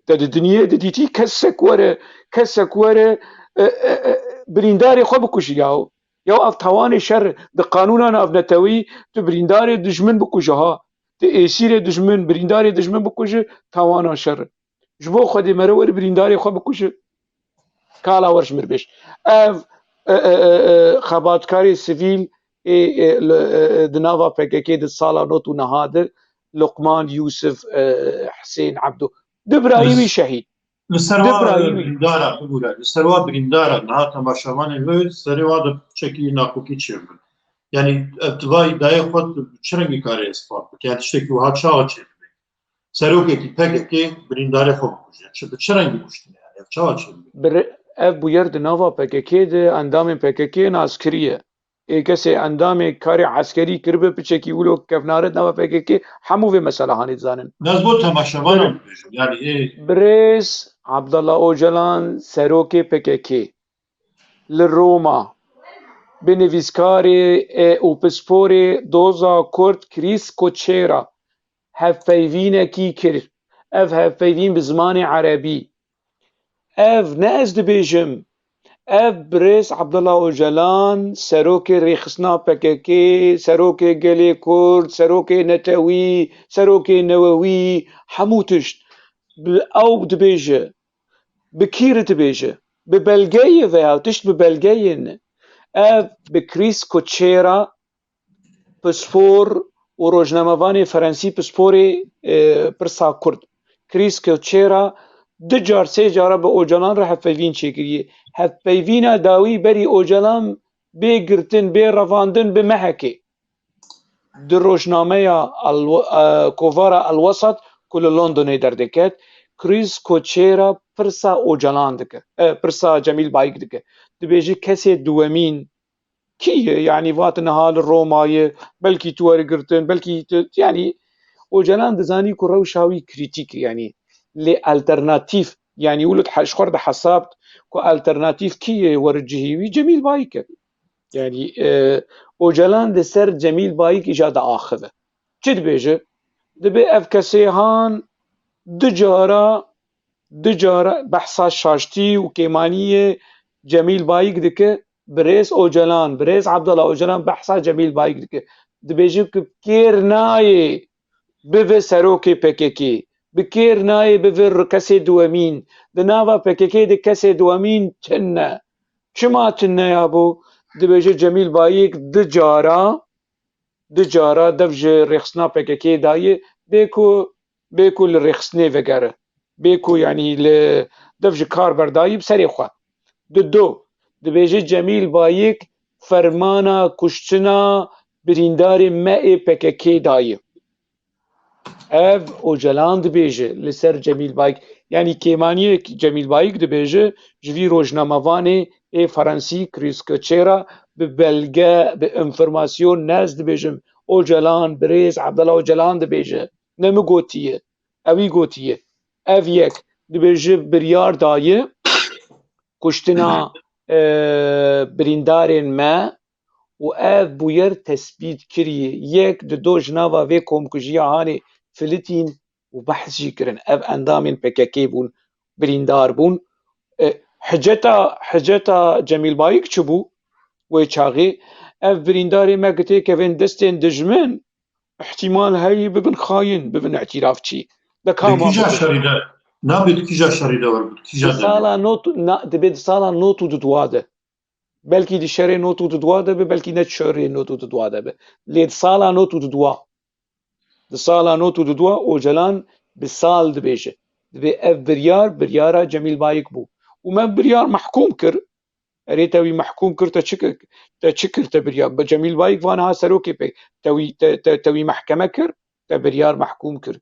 te di dinyê de dîtî kesek were, kesek were, e, e, e, birîndarê xwe bikujî yaw. Yaw ev tawanê şer di qanûna navneteweyî tu birîndarê dijmin bikuje ha. Tu êsîrê dijmin, birîndarê dijmin bikuje, tawana şer e. Ji bo Xwedê mere were birîndarê xwe bikuje. Kala wer ji mir bêj. Ev, e, e, e, e, xebatkarê sivîl ê, e, li, e, e, di nava P K K di sala nod û neha de Luqman, Yûsif, e, Hisên, Ebdo. Du birayî wî şehîd. Li ser Du wa birayî wî. Birîndara, bibûre, li ser wa birîndara niha temaşevanên wê serê wa de piçekî nakokî çêbû. Yanî ev tivayî dayê xwe tu bi çi rengî karê ispat bike? Yanî tiştekî wiha çawa çêdibe? Serokekî P K K birîndarê xwe bikuje. Çi, bi çi rengî kuştine? Yanî ev çawa çêdibe? Bir, ev bûyer di nava P K K de endamên P K K nas kiriye. Ê kesê endamê karê eskerî kiribe piçekî wilo kevnare nava P K K, hemû vê mesela hanê dizanin. Ez bo temaşevanan dibêjim, yanî ê Birêz Abdullah Ocalan, serokê P K K. li Roma bi nivîskarê, e, û pisporê doza Kurd Chris Koçera hevpeyvînekî kir. Ev hevpeyvîn bi zimanê erebî. Ev ne ez dibêjim. Ev birêz Abdullah Ocalan, serokê rêxistina P K K, serokê gelê Kurd, serokê netewî, serokê newewî, hemû tişt. Bi-, ew dibêje. Bi kî re dibêje? Bi belgeyê veya tişt bi belgeyê ne. Ev bi Chris Koçera, pispor û rojnamevanê Ferensî, pisporê, e, pirsa Kurd. Chris Koçera du car, sê cara bi Ocalan re hevpeyvîn çêkiriye. Hevpeyvîna dawî berî Ocalan bê girtin, bê revandin bi mehekê. Di rojnameya El-, e, kovara El Wesat ku li Londonê derdiket, Chris Koçera pirsa Ocalan dike, e, pirsa Cemîl Bayik dike. Dibêje kesê duwemîn kî ye? Yanî vat niha li Roma ye, belkî tu wergirtin, belkî tu, yanî Ocalan dizanî ku rewşa wî krîtîk e, yanî lê alternatîf, yanî wilo ji xwe re dihesabt ku alternatîf kî ye wer cihî wî? Cemîl Bayik e. Yanî, e, Ocalan li ser Cemîl Bayik îja diaxive. Çi dibêje? Dibê ev kesê han du cara, du cara behsa şaştî û kêmaniyê Cemîl Bayik dike, birêz Ocalan, birêz Abdullah Ocalan behsa Cemîl Bayik dike. Dibêje ku kêr nayê bibe serokê P K K, bi kêr nayê bibe kesê duwemîn. Di nava P K K de kesê duwemîn tune. Çima tune ya bo? Dibêje Cemîl Bayik du cara, du cara dev ji rêxistina P K K daye, bê ku, bê ku li rêxistinê vegere. Bê ku, yanî li dev ji kar berdayî bi serê xwe. Di do, dibêje Cemîl Bayik fermana kuştina birîndarê me ê P K K daye. Ev Ocalan dibêje li ser Cemîl Bayik. Yanî kêmaniyek Cemîl Bayik dibêje, ji vî rojnamevanê ê Ferensî Chris Koçera bi belge, bi înformasyon, ne ez dibêjim, Ocalan, birêz Abdullah Ocalan dibêje. Ne min gotiye. Ewî gotiye. Ev yek dibêje biryar daye kuştina, e, birîndarên me û ev bûyer tesbît kiriye. Yek di do ji nava vê komkujiya hanê filitîn û behs jî kirin. Ev endamên P K K bûn, birîndar bûn. E, hiceta, hiceta Cemîl Bayik çi bû? Wê çaxê ev birîndarê me ku têkevin destên dijmin, îhtîmal heyî bibin xayin, bibin îtîrafçî. De Di kama kîja bibin? Şerî de, nabê di kîja şerî de werbû, di kîja Di demê? Sala not, na, dibê di sala not û dudwa de. Belkî di şerê not û dudwa de be, belkî ne di şerê not û dudwa de be. Lê di sala not û dudwa. Di sala not û dudwa Ocalan bi sal dibêje. Dibê ev biryar, biryara Cemîl Bayik bû. Û me biryar mehkûm kir. Erê te wî mehkûm kir, te çi kir? Te çi kir, te biryar? Bi Cemîl Bayik va niha serokê pê. Te wî, te, te, te wî mehkeme kir, te biryar mehkûm kir.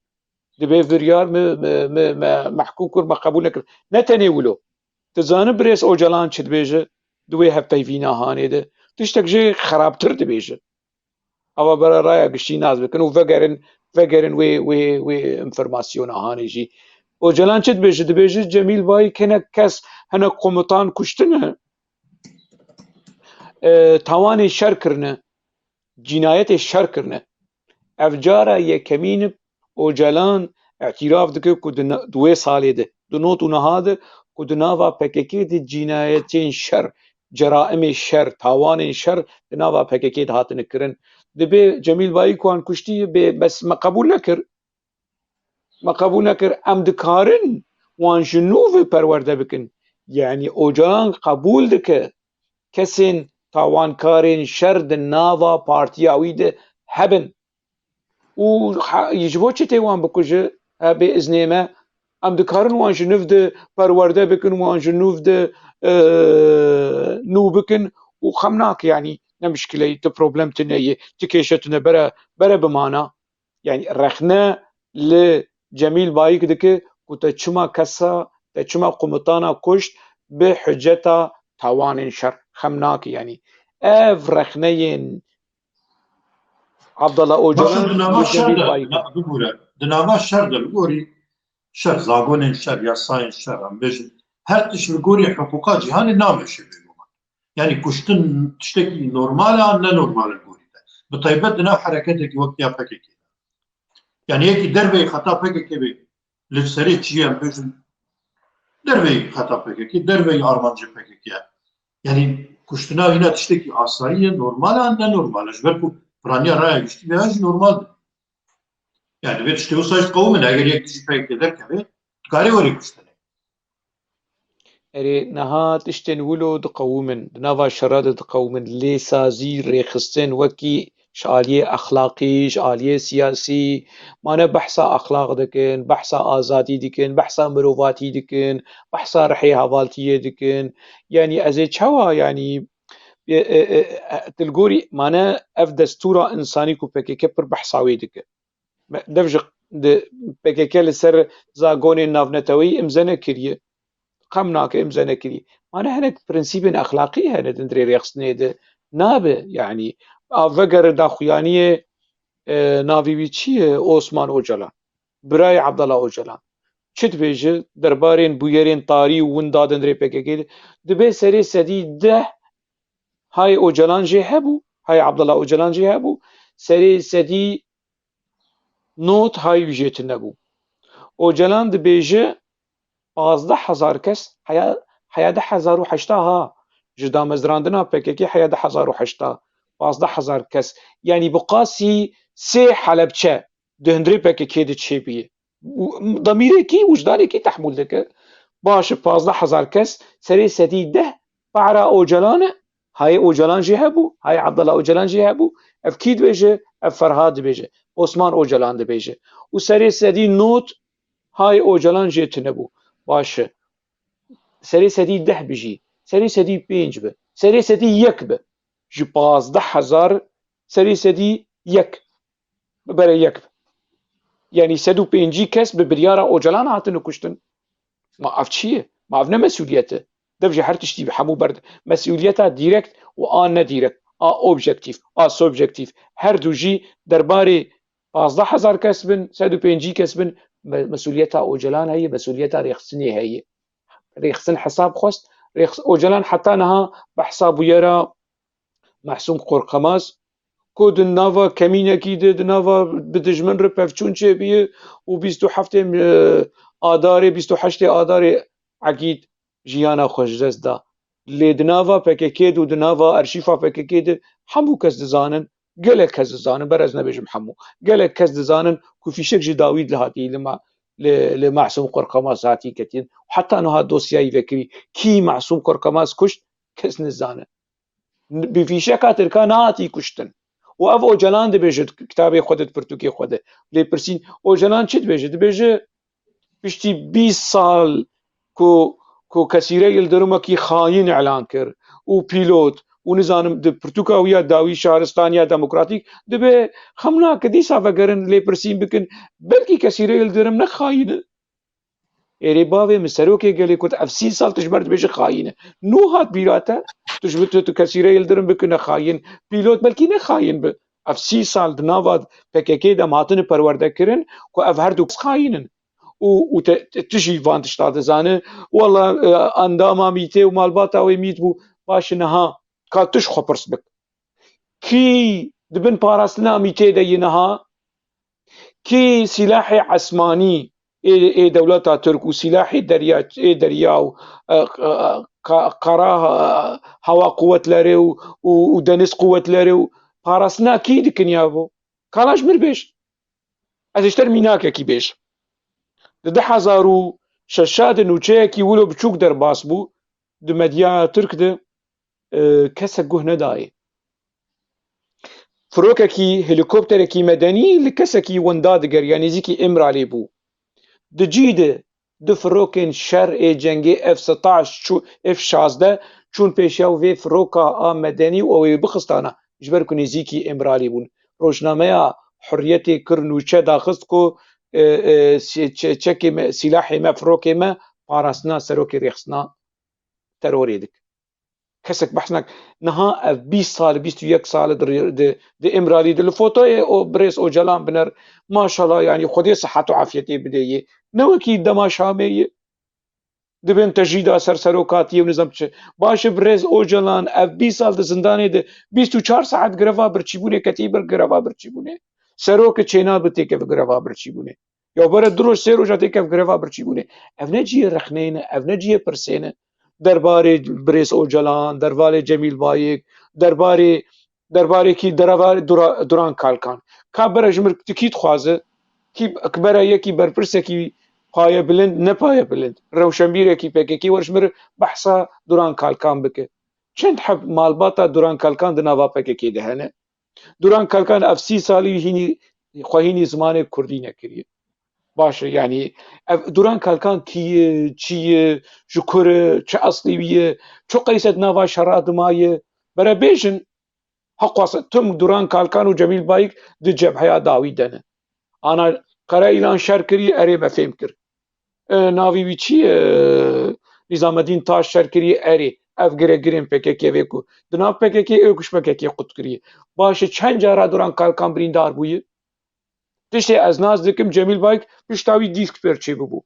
Dibê biryar me, me, me, me mehkûm kir, me qebûl nekir. Ne tenê wilo. Tu zanî birêz Ocalan çi dibêje? Di wê hevpeyvîna hanê de. Tiştek jê xerabtir dibêje. Ava bera raya giştî nas bikin û vegerin, vegerin wê, wê, wê informasyona hanê jî. Ocalan çi dibêje? Dibêje Cemîl Bayik hinek kes, hinek komutan kuştine, e, tawanê şer kirine, cînayetê şer kirine. Ev cara yekemîn e Ocalan îtîraf dike ku di na-, di wê salê de, di not û niha de, ku di nava P K K de cînayetên şer, ceraimê şer, tawanên şer di nava P K K de hatine kirin. Dibê Cemîl Bayik wan kuştiye bê, bes me qebûl nekir. Me qebûl nekir. Em dikarin wan ji nû ve perwerde bikin. Yanî Ocalan qebûl dike kesên tawankarên şer di nava partiya wî de hebin. Û ha-, ji bo çi tê wan bikuje, e, bê iznê me? Em dikarin wan ji nû de perwerde bikin, wan ji nû de, e, nû bikin û xem nake, yanî ne mişkile ye, tu problem tune ye, tu kêşe tune, bere, bere bimana. Yanî rexne li Cemîl Bayik dike ku te çima kesa, te çima qumutana kuşt bi hiceta tawanên şer, xem nake, yanî ev rexneyên Abdullah Ocalan Baş e, di nava li şer Cemîl de, Bayik. Na, bibûre, di nava şer de li gorî şer, zagonên şer, yasayên şer, em bêjin, her tişt li gorî hiqûqa cîhanê nameşe bêguman. Yanî kuştin tiştekî normal e an ne normal e gorî te? Bi taybet di nav hereketekî wek ya P K K de. Yanî yekî derveyî xeta P K K bê, li serê çiyê em bêjin, derveyî xeta P K K, derveyî armancê P K K ye. Yanî kuştina wîna tiştekî asayî ye, normal e an ne normal e? Ji ber ku piraniya raya giştî vêya jî normal e. Yani divê tiştê wisa jî diqewimin. Eger yek dijî P K K derkeve, dikarê werê kuştinê. Erê, niha tiştên wilo diqewimin, di nava şera de diqewimin. Lêsazî, rêxistin wekî ji aliyê exlaqî, ji aliyê siyasî, mane behsa exlaq dikin, behsa azadî dikin, behsa mirovatî dikin, behsa rihê hevaltiyê dikin. Yanî ez ê çawa, yanî, e, e, e, e, tu li gorî, mane ev destûra însanî ku P K K pir behsa wê dike. Me, dev ji, di P K K li ser zagonên navneteweyî îmze nekiriye. Xem nake îmze nekiriye. Mane hinek prensîbên exlaqî hene di hundirê rêxistinê de. Nabe, yanî, a vegere daxuyaniyê, e, navî wî çi ye? Osman Ocalan. Birayê Abdullah Ocalan. Çi dibêje derbarên bûyerên tarî û winda di hundirê P K K de? Dibe serê sedî deh hay Ocalan jê hebû, hay Abdullah Ocalan jê hebû, serê sedî nod hay wî jê tune bû. Ocalan dibêje, pazdeh hezar kes, heya, heya du hezar û heşta ha, ji damezrandina P K K heya du hezar û heşta, pazdeh hezar kes. Yanî bi qasî sê Helebçe di hundirê P K K de çêbûye. Û demîrekî, wijdanekî tehmûl dike. Baş e, pazdeh hezar kes, serê sedî deh para Ocalan e. Hayê Ocalan jî hebû, hayê Abdullah Ocalan jî hebû. Ev kî dibêje? Ev Ferhat dibêje. Osman Ocalan dibêje. Û serê sedî nod hayê Ocalan jê tune bû. Baş e. Serê sedî deh bijî, serê sedî pênc bi, serê sedî yek bi. Ji pazdeh hezar serê sedî yek. Bibere yek be. Yanî sed û pêncî kes bi biryara Ocalan hatine kuştin. Ma ev çi ye? Ma ev ne mesuliyet e? Dev ji her tiştî bi hemû berde. Mesuliyeta direkt û a nedîrekt, a objektîf, a subjektîf, her du jî derbarê pazdeh hezar kes bin, sed û pêncî kes bin, me-, mesuliyeta Ocalan heye, mesuliyeta rêxistinê heye. Rêxistin hesab xwest. Rêx-, Ocalan heta niha behsa bûyera Mehsûm Qorqemaz, ku di nava kemînekî de, di nava bi dijmin re pevçûn çêbûye û bîst û heftê, e, Adarê, bîst û heştê Adarê Egîd jiyana xwe ji dest da. Lê di nava P K K de û di nava arşîfa P K K de hemû kes dizanin, gelek kes dizanin, ber ez nebêjim hemû, gelek kes dizanin ku fîşek ji dawî de hatî li ma-, li, li Mehsûm Qorqemaz hatî ketiyin. Heta niha dosyayî vekirî. Kî Mehsûm Qorqemaz kuşt? Kes nizane. Bi fîşeka Tirka nehatî kuştin. Û ev Ocalan dibêje di kitabê xwe de, di pirtûkê xwe de. Lê pirsîn, Ocalan çi dibêje? Dibêje, piştî bîst sal ku, ku Kesîre Yildirim wekî xayîn îlan kir û pîlot û nizanim di pirtûka wî ya dawî Şaristaniya Demokratîk dibe xem nake dîsa vegerin lê pirsîn bikin, belkî Kesîre Yildirim ne xayîn e. Êrê bavê min, serokê gelê Kurd, ev sî sal tu ji ber dibêje xayîn e. Nû hat bîra te, tu ji, tu, tu Kesîre Yildirim bikine xayîn. Pîlot belkî ne xayîn bi. Ev sî sal di nava P K K de em hatine perwerde kirin ku ev her du kes xayîn in. Û, û te, te, tu jî van tişta dizane. Wela, e, endama mîtê û malbata wê mît bû. Baş e niha, ka tu ji xwe pirs bik. Kî di bin parastina mîtê de ye niha? Kî sîlahê esmanî ê, ê dewleta Tirk û sîlahê derya, ê derya û, e, e, ka-, qara, e, hewa quwetlerê û, û, û deniz quwetlerê û parastina kî dikin ya bo? Kala ji min bêj. Ez ji te re mînakekî bêjim. Di du hezar û şeş de nûçeyekî wilo biçûk derbas bû di medya Tirk de, e, kesek guh nedayê. Firokekî, helîkopterekî medenî li kesekî winda digeriya, nêzîkî Îmralî bû. Di cî de du firokên şer ê cengê F setaş çû-, F şazdeh çûn pêşiya vê firoka a medenî û ew ê bixistana, ji ber ku nêzîkî Îmralî bûn. Rojnameya Hurriyetê kir nûçe daxist ku, e, e, si-, çe-, çekê me, sîlahê me, firokê me parastina serokê rêxistina terorê dik. Kesek behs nak. Niha ev bîst sal, bîst û yek sal di, di, di Îmralî de li fotoyê o birêz Ocalan biner. Maşallah, yanî Xwedê sihet û afiyetê bide yê. Ne wekî dema Şamê ye. dibin tecrîda ser serokatiyê û nizam çi. Baş e, birêz Ocalan ev bîst sal di zindanê de bîst û çar saet greva birçîbûnê ketî bir greva birçîbûnê. Serok e çênabe têkeve greva birçîbûnê. Ya bere du roj sê roja têkev greva birçîbûnê. Ev ne cihê rexneyê ne, ev ne cihê pirsê ne. Derbarê birêz Ocalan, derbarê Cemîl Bayik, derbarê derbarekî derbarê Dura- Duran Kalkan. Ka bere ji mir tikî dixwaze, kî bere yekî berpirsekî payebilind, ne payebilind, rewşenbîrekî P K K were ji mir behsa Duran Kalkan bike. Çend heb malbata Duran Kalkan di nava P K K de hene? Duran Kalkan ev sî salî hînî xwe hînî zimanê kurdî nekiriye. Baş e, yanî ev Duran Kalkan kî ye, çi ye, ji kur e, çi eslî wî ye, çi qeyse di nava şera de maye? Bere bêjin, heqwasa tim Duran Kalkan û Cemîl Bayik di cebheya dawî de ne. Ana Qere Îlan şer kirî, erê me fêm kir. E, navî wî çi ye? Nîzamedîn Taş şer kirî, erê. Ev giregirên P K K vê ku di nav P K K, ew ku ji P K K qut kiriye. Baş e, çend cara Duran Kalkan birîndar bûye? Tiştê ez nas dikim, Cemîl Bayik pişta wî dîsk pêr çêbûbû.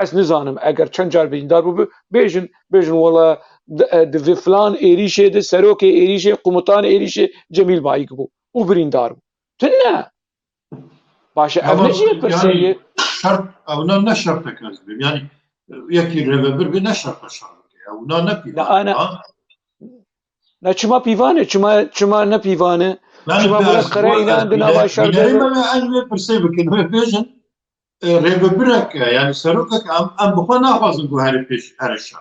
Ez nizanim eger çend car birîndar bûbi, bêjin, bêjin wela di, e, di vê filan êrîşê de serokê êrîşê, qumitanê êrîşê Cemîl Bayik bû û birîndar bû. Tune. Baş e, ev Ama ne cihê pirsê yani ye? Şert, ewna ne şertek ez bim. Yani yekî rêvebir bê ne şerta şer bike. Ewna ne Ne pîvan e, ana ha. Ne çima pîvan e? Çima, çima ne pîvan e? Yani Çima bi were ez, Qere bu, Îlan ez di nava bine-, şer binerî de me ve en vê pirsê bikin. Ve bêjin, e, rêvebirek, e, yani serokek em, em bi xwe naxwazin ku herê pêş, herê şer.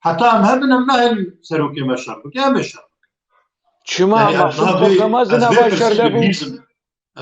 Heta em hebin em nahêlin serokê me şer bike, em ê şer bike. Çima Yani ez Mahsûm daha vê, Korkmaz di ez vê nava şer pirsê de bû? bihîzim.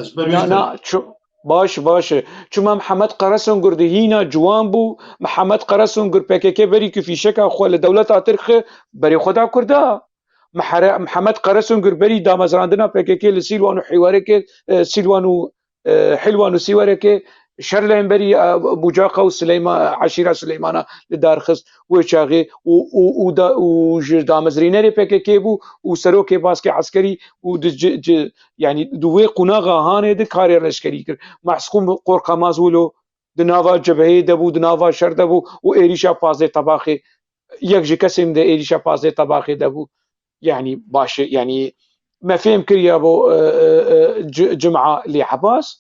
Ez ber wî Na, ser. na, çu-, baş, baş e. Çima Mihemed Qeresungur di hîna ciwan bû. Mihemed Qeresungur P K K berî ku fîşeka xwe li dewleta Tirk xi berê xwe da Kurda. Mihere-, Mihemed Qeresungur berî damezrandina P K K li Sîlwan û Hîwarekê, e, Sîlwan û, e, Hîlwan û Sîwerekê şer li hemberî, e, Bucaqa û Sileyma-, eşîra Sileymana li dar xist wê çaxê û, û, û da, û ji damezrînerê P K K bû û serokê baskê eskerî û di ci, ci, yanî di wê qunaxa hanê de karê leşkerî kir. Mahsûm Korkmaz wilo di nava cebheyê de bû, di nava şer de bû û êrîşa pazdeh Tebaxê yek ji kesên de êrîşa pazdeh Tebaxê de bû. Yanî baş e, yanî me fêm kiriye bo, e, e, e, ci-, Cuma lê Ebas.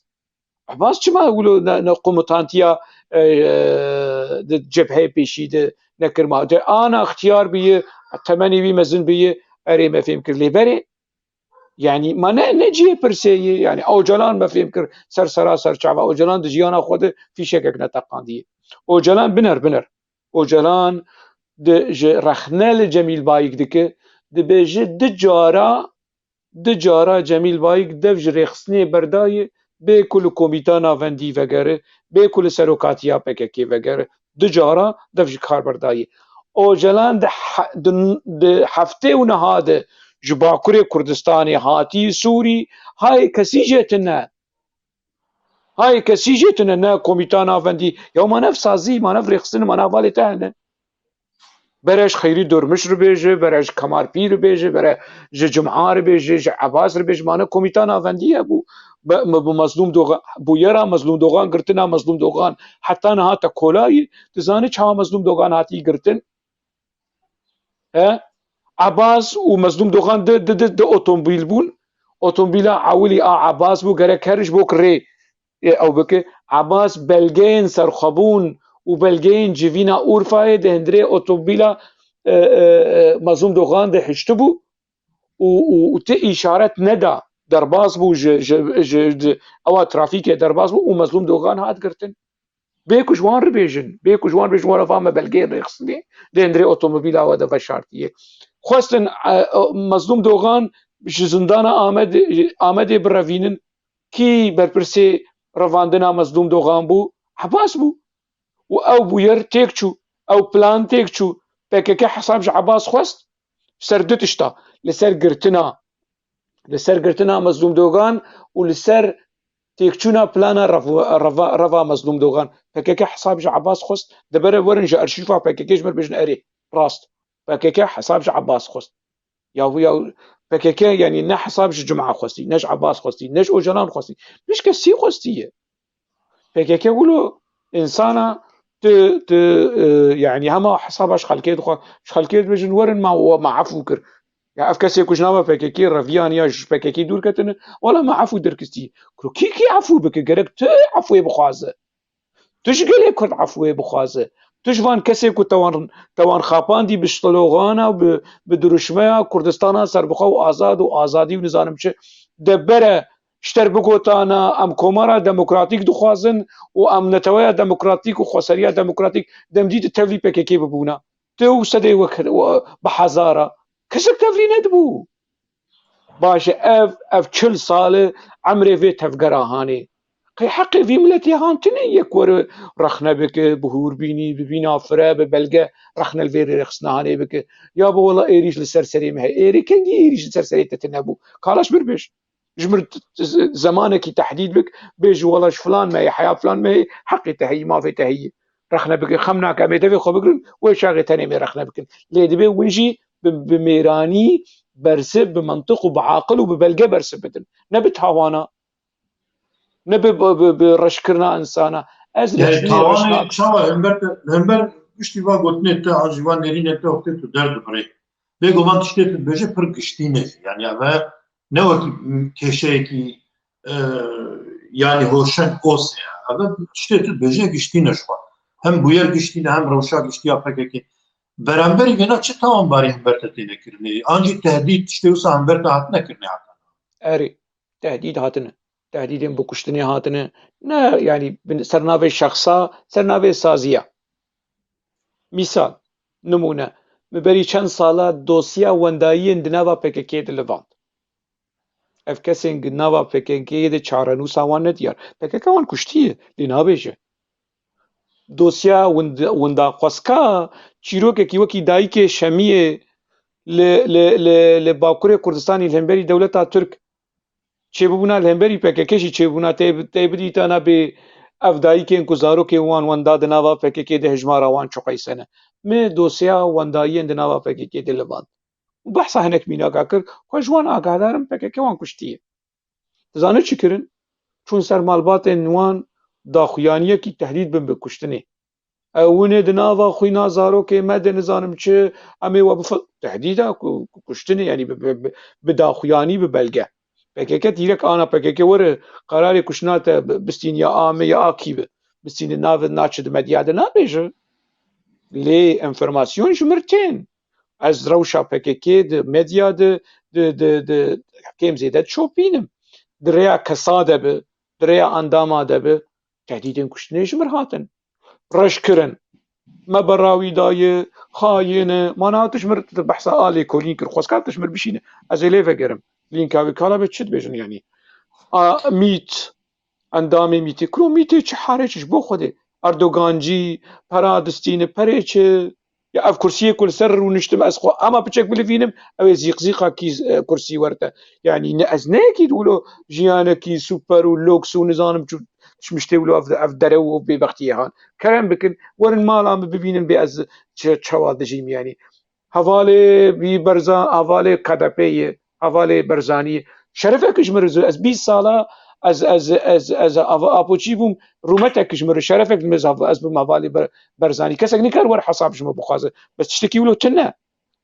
Ebas çima wilo ne, ne komutantiya, e, e, di cebheyê pêşî de nekir ma? De ana ixtiyar biye, temenê wî mezin biye, erê me fêm kir. Lê berê, yanî ma ne, ne cihê pirsê ye. Yanî Ocalan me fêm kir, ser sera ser çava. Ocalan di jiyana xwe de fîşekek neteqandiye. Ocalan biner, biner. Ocalan di, ji rexne li Cemîl Bayik dike, dibêje du cara, du cara Cemîl Bayik dev ji rêxistinê berdayê, bê ku li Komîta Navendî vegere, bê ku li serokatiya P K K vegere, du cara dev ji kar berdayê. Ocalan di he-, di, di heftê û niha de ji Bakurê Kurdistanê hatî Sûrî, hayê kesî jê tune. Hayê kesî jê tune, ne Komîta Navendî. Ya ma nev sazî, ma nev rêxistin, ma nev valê te hene. Bere ji Xeyrî Dormiş re bêje, bere ji Kemal Pîr re bêje, bere ji Cuma re bêje, ji Ebas re bêje, ma ne Komîta Navendî hebû. Be-, me bi Mezlûm Doxan, bûyera Mezlûm Doxan, girtina Mezlûm Doxan heta niha te kolayî, tu zanî çawa Mezlûm Doxan hatî girtin? He? Ebas û Mezlûm Doxan di, di, di, di otomobîl bûn. Otomobîla ewilî a Ebas bû, gerek her ji bo ku rê, e, ew bike. Ebas belgeyên serxwebûn û belgeyên civîna Urfayê di hundirê otomobîla, e, e, e, Mezlûm Doxan de hiştibû û, û, û ti îşaret neda. Derbas bû ji, ji, ji, ji ewa trafîkê derbas bû û Mezlûm Doxan hat girtin. Bê ku ji wan re bêjin, bê ku ji wan re bêjin, were va me belgeyên rêxistinê, di hundirê otomobîla we de veşartiye. Xwestin, e, e, Mezlûm Doxan ji zindana Amed-, Amedê birevînin. Kî berpirsê revandina Mezlûm Doxan bû? Ebas bû. Û ew bûyer têk çû, ew plan têk çû. P K K hesab ji Ebas xwest ser du tişta, li ser girtina, li ser girtina Mezlûm Dogan û li ser têkçûna plana rev-, reva, reva Mezlûm Dogan. P K K hesab ji Ebas xwest, dibere werin ji arşîfa P K K ji mir bêjin erê, rast. P K K hesab ji Ebas xwest. Ya, ya P K K, yanî ne hesab ji Cuma xwestî, ne ji Ebas xwestî, ne ji Ocalan xwestî, ne ji kesî xwestî ye. P K K wilo însana Tu, tu, e, yanî hema hesaba ji xelkê dixwe, ji xelkê dibêjin, werin me, we me efû kir. Ya ev kesê ku ji nava P K K reviyan ya ji P K K dûr ketine, wela me efû derkistî. Kuro kî, kî efû bike? Gerek tu efûyê bixwaze. Tu ji gelê Kurd efûyê bixwaze. Tu ji van kesê ku te wan, te wan xapandî bi sloxana, bi, bi dirûşmeya Kurdistana serbixwe û azad û azadî û nizanim çi, de bere ji te re bigotana, em komara demokratîk dixwazin û em neteweya demokratîk û xweseriya demokratîk, demdî tu tevlî P K K bibûna. Tu û sedê wek, we, bi hezara. Kesek tevlî nedibû. Baş e, ev, ev çil sal e emrê vê tevgera hanê. Qey heqê vî miletê han tune ye ku were rexne bike, bi hûrbînî, bi vîna fire, bi belge rexne li vê rêxistina hanê bike. Ya bi wela êrîş li ser serê me heye. Êrî kengî êrîş li ser serê te tune bû? Kala ji mir bêj. Ji mir t-, t-, zemanekî tehdîd bik, bêjî wela ji filan me ye, heya filan me ye, heqê te heyî, mafê te heyî. Rexne bike, xem nake, em ê devê xwe bigirin, wê çaxê tenê em ê rexne bikin. Lê divê win jî bi, bi mêranî bersiv, bi mintiq û bi aqil û bi belge bersiv bidin. Ne bi tawana, ne bi, bi, bi, bi reşkirina insana. Ez Yani reşbînê reş tawanê nakim. Çawa hember te, hember piştî va gotinê te an jî van nêrînê te wextê tu derdibirê. Bêguman tiştê tu dibêje pir giştî ne jî. Yani ev e ne wekî kêşeyekî, e, yani hoşen kos e. Ev e tiştê tu dibêje giştî ne ji xwe. Hem bûyer giştî ne hem rewşa giştî ya P K K. Beramberî vêna çi tawanbarî hember te têne kirinê? An jî tehdîd tiştê wisa hember te hatine kirinê heta? Erê, tehdîd hatine. Tehdîdên bi kuştinê hatine. Ne, yani, bi ser navê şexsa, ser navê saziya. Mîsal, nimûne, min berî çend sala dosya wendayiyên di nava P K K de livand. Ev kesên di nava P K K de çarenûsa wan ne diyar. P K K wan kuştiye, lê nabêje. Dosya wind-, winda xwezka çîrokekî wekî dayikê Şemiyê li, li, li, li Bakurê Kurdistanê li hemberî dewleta Tirk çêbûbûna li hemberî P K K jî çêbûna tê, tê bidîtana bê ev dayikên ku zarokên wan wenda di nava P K K de hejmara wan çiqeysene. Me dosya wendayiyên di nava P K K de livand. Û behsa hinek mînaka kir, xwe ji wan agahdar im, P K K wan kuştiye. Dizane çi kirin? Çûn ser malbatên wan daxuyaniyekî tehdîd bin bi kuştinê. Ew winê di nava xwîna zarokê me de nizanim çi, em ê we bifi-, tehdîda ku, ku kuştinê, yanî bi, bi, bi, bi daxuyanî, bi belge. P K K dîrek ana P K K were qerarê kuştina te bi-, bistîn ya a me ya a kî bi. Bistîne nave naçe di medya de nabêje. Lê enformasyon ji mir tên. Ez rewşa P K K di medya de, di, di, di, kêm zêde dişopînim. Di rêya kesa de bi, di rêya endama de bi, tehdîdên kuştinê ji mir hatin. Reş kirin. Me bera wî daye, xayîn e. Ma niha tu ji mir, tu behsa a lêkolîn kir. Xwezka tu ji mir bişîne. Ez ê lê vegerim. Lînka wî kala be çi dibêjin yanî? A, mît. Endamê mîtê. Kuro mîtê çi harê çi ji bo Xwedê? Erdogancî, pera distîne, perê çi? Ya ev kursiyê ku li ser rûniştim ez xwe hema piçek bilivînim, ew ê zîqzîqa kî, e, kursî werte. Yanî ne, ez ne yekî wilo jiyanekî super û loks û nizanim çi, çi miştê wilo ev, ev dere û bêbextiyê han. Kerem bikin, werin mala min bibînin bê ez çi, çawa dijîm yanî. Hevalê wî Berza-, hevalê K D P yê, hevalê Berzanî yê. Şerefek ji min re, ez bîst sala ez, ez, ez, ez av-, apoçî bûm, rûmetek ji min re, şerefek ji min re, ez bûm hevalê Ber-, Berzanî. Kesek nikar wer hesab ji min bixwaze. Bes tiştekî wilo tune.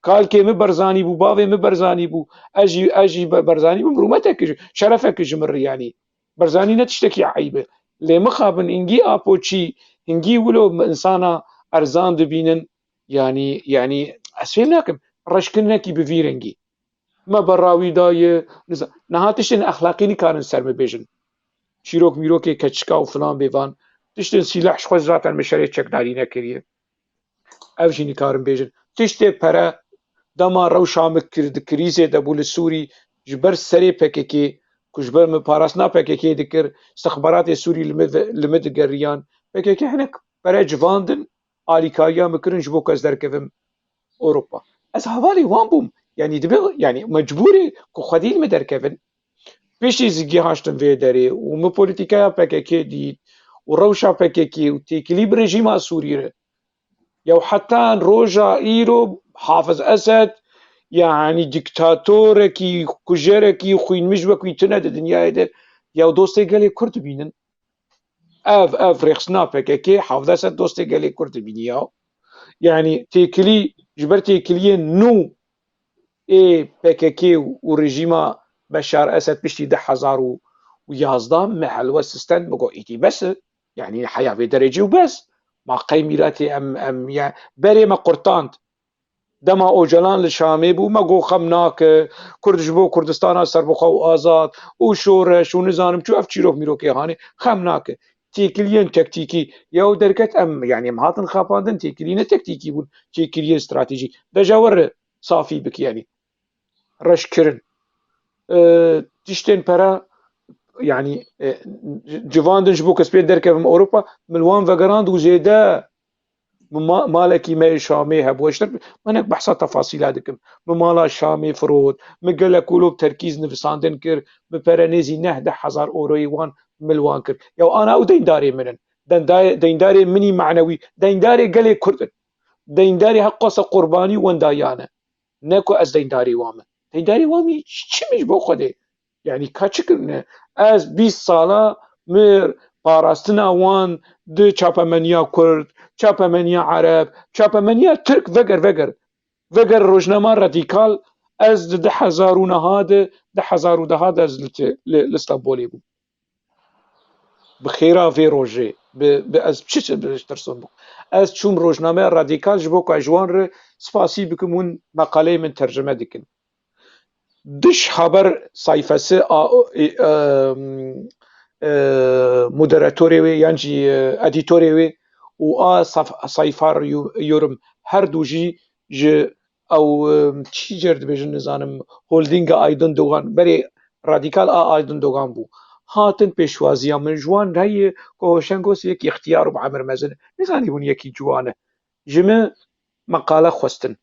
Kalkê min Berzanî bû, bavê min Berzanî bû. Ez jî, ez jî Be-, Berzanî bûm, rûmetek ji, şerefek ji min re yanî. Berzanî ne tiştekî eyb e. Lê mixabin hingî apoçî, hingî wilo insana erzan dibînin. Yanî, yanî ez fêm nakim. Reşkirinekî bi vî rengî. Me bera wî daye, niza-, niha tiştên exlaqî nikarin ser me bêjin. Çîrok mîrokê keçika û filan bêvan. Tiştên sîleh ji xwe zaten me şerê çekdarî nekiriye. Ev jî nikarin bêjin. Tiştê pere, dema rewşa min kir-, di krîzê de bû li Sûrî, ji ber serê P K K, ku ji ber min parastina P K K dikir, istixbaratê Sûrî li min ve-, li min digeriyan. P K K hinek pere civandin, alîkariya min kirin ji bo ku ez derkevim Ewropa. Ez hevalê wan bûm. Yanî dibe, yanî mecbûr e ku xwedî li min derkevin. Piştî ez gihaştim vê derê û min polîtîkaya P K K dît û rewşa P K K û têkilî bi rejîma Sûrî re. Yew heta roja îro Hafiz Esed, yanî dîktatorekî, kujerekî xwînmij wek wî tune di dinyayê de. Yew dostê gelê Kurd dibînin. Ev, ev rêxistina P K K hevdeh sed dostê gelê Kurd dibîniya. Yanî têkilî, ji ber têkiliyên nû ê P K K û rejîma Beşar Esed piştî du hezar û yazdeh me helwest sisten, me got, îtî bes e. Yanî heya vê derecî û bes. Ma qey mîratê em, em, ya, berê me qurtand. Dema Ocalan li Şamê bû, me got xem nake, Kurd ji bo Kurdistana serbixwe û azad û şoreş û nizanim çû, ev çîrok mîrokê hanê, xem nake. Têkiliyên tektîkî, ya û derket em, yanî em hatin xapandin, têkiliyê ne tektîkî bûn, têkiliyên stratejî. Deja were safî bik, yanî reş kirin. E, tiştên pere, yanî, e, civandin ji bo ku ez pê derkevim Ewropa, min wan vegerand û zêde Bi ma-, malekî me yê Şamê hebû. Eşter, hinek behsa tefasîla dikim. Min mala Şamê firot. Min gelek kolo bi terkîz nivisandin kir. Min pere nêzî neh deh hezar euroyê wan min li wan kir. Ya ana ew deyndarê min in. Denda-, deyndarê min î manewî, deyndarê gelê Kurd in. Deyndarê heqasa qurbanî wendayan e. Ne ku ez deyndarê wan me. Deyndarê wan me çi min ji bo Xwedê? Yanî ka çi kirine? Ez bîst sala mir parastina wan di çapemeniya Kurd, çapemeniya Ereb, çapemeniya Tirk veger veger. Veger rojnama radîkal ez di du hezar û neha de, du hezar û deha de ez li, li, li Stenbolê bûm. Bi xêra vê rojê, bi, bi ez çi, çi bi tirsim bû. Ez çûm rojnameya radîkal ji bo ku ez ji wan re spasî bikim hûn meqaleyê min tercime dikin. Diş haber sayfası a, e, e, e, moderatorê wê yan jî, e, edîtorê wê û a saf-, sayfa yu-, yorum her du jî ji ew, e, çi cer dibêjin nizanim, holdinga Aydın Doğan, berê radîkal a Aydın Doğan bû. Hatin pêşwaziya min ji wan heye ku Hoşeng Osê yekî ixtiyar û bi emir mezin e. Nizanîbûn yekî ciwan e. Ji min meqale xwestin.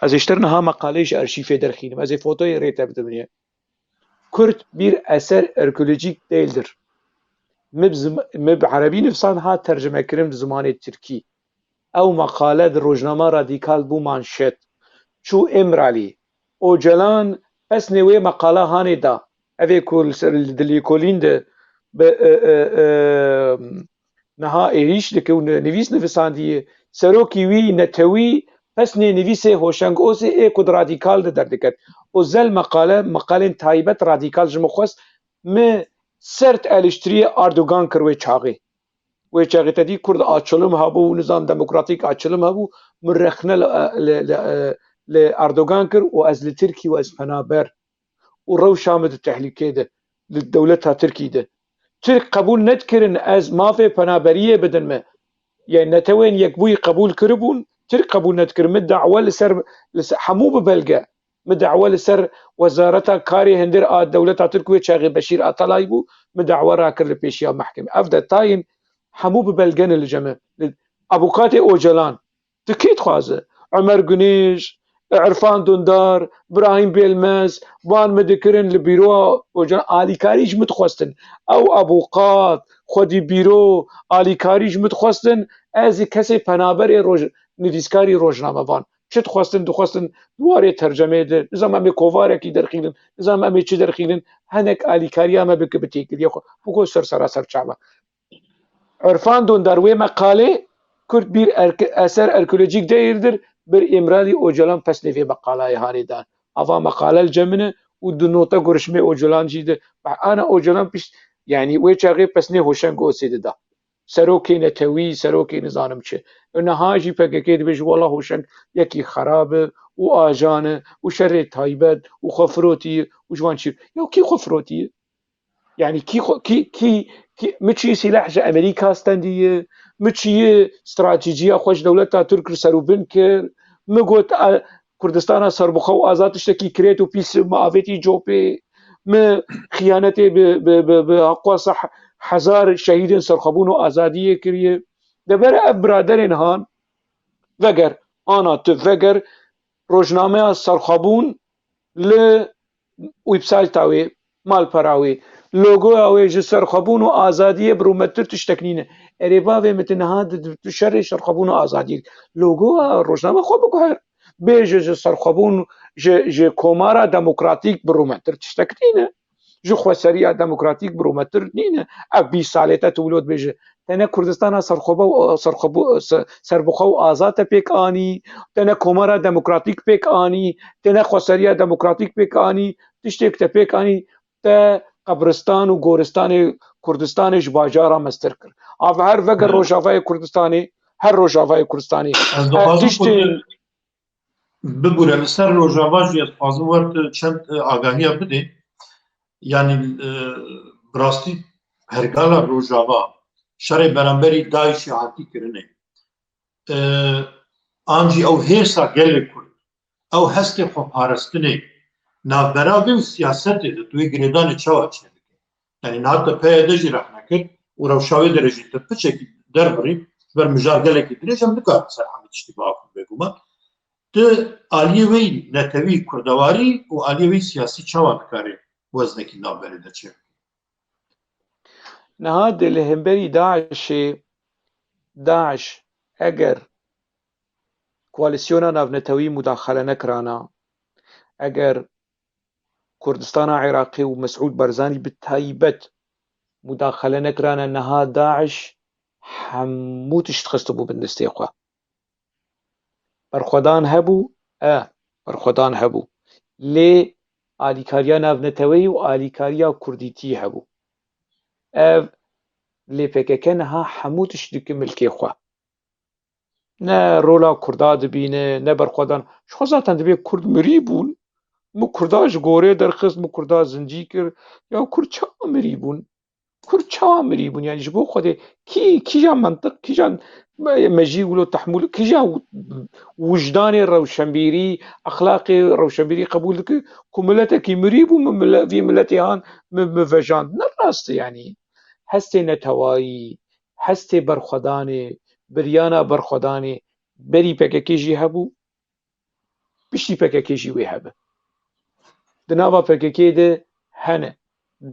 Ez êştir niha meqaleyê ji arşîfê derxînim. Ez ê fotoyê rê te bidim. Kürt bir eser arkeolojik değildir. Mi bi zim-, mi bi erebî nivîsan hat tercime kirin bi zimanê tirkî. Ew meqale di rojnama radîkal bû manşet. Çû Îmralî. Ocalan pesnê wê meqala hanê da. Ev ê ku li ser, li lêkolîn de bi, e, e, e, niha êrîş dike û ni-, nivîs nivisandiye. Serokî wî netewî pesnê nivîsê Hoşeng Osê ê ku di radîkal de derdiket. Ozel meqale, meqalên taybet radîkal ji min xwest, mi sert eleştiriyê Erdogan kir wê çaxê. Wê çaxê te dî Kurd açılım hebû, nizam demokratîk açılım hebû, min rexne li, li, li, li Erdogan kir û ez li Tirkî û ez penaber û rewşa min di tehlîkê de, li dewleta Tirkî de. Tirk qebûl nedikirin ez mafê penaberiyê bidin me. Yanî Netewên Yekbûyî qebûl kiribûn, Tirk qebûl nedikirin. Min dawe li ser, li ser, hemû bi belge. Min dawe li ser Wezareta Karê Hundir a dewleta Tirk wê çaxê Beşîr Atalay bû, min dawe rakir li pêşiya mehkemê. Ev detayên hemû bi belge ne li cem min. Li, avûkatê Ocalan, tu kê dixwaze? Ömer Güneş, Irfan Dündar, Brahim Belmez, van min dikirin li bîroya Ocalan, alîkarî ji min dixwestin. Ew avûkat, xwedî bîro, alîkarî ji min dixwestin, ez ê kesê penaberê roj-, nivîskarî rojnamevan. Çi dixwestin? Dixwestin di warê tercemeyê de, nizam em ê kovarekî derxînin, nizam em ê çi derxînin, hinek alîkariya me bike bi têkiliya xwe. Biko ser sera ser çava. Irfan Dundar wê meqalê Kürt bir erke-, eser arkeolojik değildir, bir Îmralî Ocalan pesnê vê meqalayê hanê dan. Ava meqale li cem min e û di nota görüşmê Ocalan jî de. Ana Ocalan pişt, yanî wê çaxê pesnê Hoşeng Osê dida. Serokê netewî, serokê nizanim çi. Niha jî P K K dibêje, wela Hoşeng yekî xerab e û ajan e û şerê taybet û xwefirotî ye û ji wan çi. Ya kî xwefirotî ye? Yanî kî xwe-, kî, kî, kî, mi çi sîleh ji Amerîka stendiye, mi çi stratejiya xwe ji dewleta Tirk re serûbin kir, mi got, a, Kurdistana serbixwe û azad tiştekî kirêt û pîs mi avêtî copê, mi xiyanetê bi, bi, bi, bi heqwasa he-, hezar şehîdên serxwebûn û azadiyê kiriye. Debere ev biraderên han, veger, ana tu veger, rojnameya serxwebûn li websayta wê, malpera wê, logoya wê ji serxwebûn û azadiyê bi rûmettir tiştek nîne. Erê bavê min tu niha di, di, tu şerê serxwebûn û azadiyê. Logoya rojname xwe biguher. Bêje ji serxwebûn, ji, ji komara demokratîk bi rûmettir tiştek nîne. Ji xweseriya demokratîk bi rûmetir nîne. Ev bîst salê te tu wilo dibêje. Te ne Kurdistana serxwebe û, serxwebû-, se-, serbixwe û azad te pêk anî, te ne Komara Demokratîk pêk anî, te ne xweseriya demokratîk pêk anî, tiştêk te pêk anî, te qebristan û goristanê Kurdistanê ji bajara mestir kir. Av her veger Rojavayê Kurdistanê, her Rojavayê Kurdistanê. Ez dixwazim tiştê ku tu bibûre, li ser Rojava jî ez dixwazim wer tu çend, e, agahiya bidê. Yanî, e, bi rastî pergala Rojava şerê beramberî DAIŞê hatî kirinê. E, an jî ew hêsa gelê Kurd, ew hestê xweparastinê navbera vê û siyasetê de tu wê girêdanê çawa çêdikî? Yanî niha te P Y D jî rexne kir û rewşa wê derê jî te piçekî derbirî, ji ber mijar gelekî dirêj em nikarin ser hemî tiştî biaxivin bêguman. Tu aliyê wê netewî kurdewarî û aliyê wê siyasî çawa dikarî weznekî navberê de çêbikî? Niha di li hemberî DAIŞê, DAIŞ eger koalîsyona navnetewî mudaxele nekirana, eger Kurdistana Iraqê û Mesûd Barzanî bi taybet mudaxele nekirana, niha DAIŞ hemû tişt xistibû bin destê xwe. Berxwedan hebû, e, berxwedan hebû. Lê alîkariya navneteweyî û alîkariya kurdîtî hebû. Ev lê P K K niha hemû tişt dike milkê xwe. Ne rola Kurda dibîne, ne berxwedan. Ji xwe zaten dibê Kurd mirî bûn. Min Kurda ji gorê derxist, min Kurda zincî kir. Ya Kurd çawa mirî bûn? Kurd çawa mirî bûn? Yanî ji bo Xwedê kî, kîjan mentiq, kîjan me-, mejî wilo tehmûl, kîjan wijdanê rewşenbîrî, exlaqê rewşenbîrî qebûl dike ku miletekî mirî bû, min mile-, vî miletê han min, min vejand. Ne rast e yanî. Hestê netewayî, hestê berxwedanê, biryana berxwedanê berî P K K jî hebû, piştî P K K jî wê hebe. Di nava P K K de hene.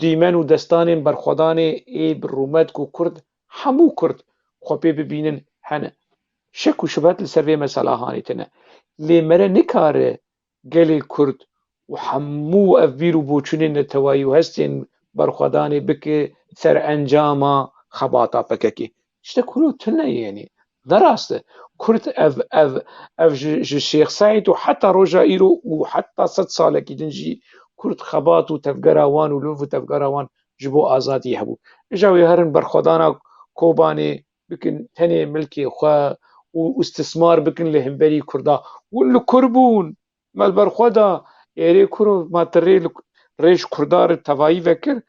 Dîmen û destanên berxwedanê ê bi rûmet ku Kurd, hemû Kurd xwe pê bibînin hene. Şek û şubhet li ser vê mesela hanê tine. Lê mere nikare gelê Kurd û hemû ev bîr û boçûnên netewayî û hestên berxwedanê bike serencama xebata P K K. Tiştek wilo tune ye, yanî ne rast e. Kurd ev, ev, ev ji, ji Şêx Seîd û heta roja îro û heta sed salekî din jî Kurd xebat û tevgera wan û lûv û tevgera wan ji bo azadiyê hebû. Îja wê herin berxwedana Kobanê bikin tenê milkê xwe û îstismar bikin li hemberî Kurda. Hûn li kur bûn? Me li ber xwe da, êrê kur, ma tu rê li, rê ji Kurda re tevayî vekir,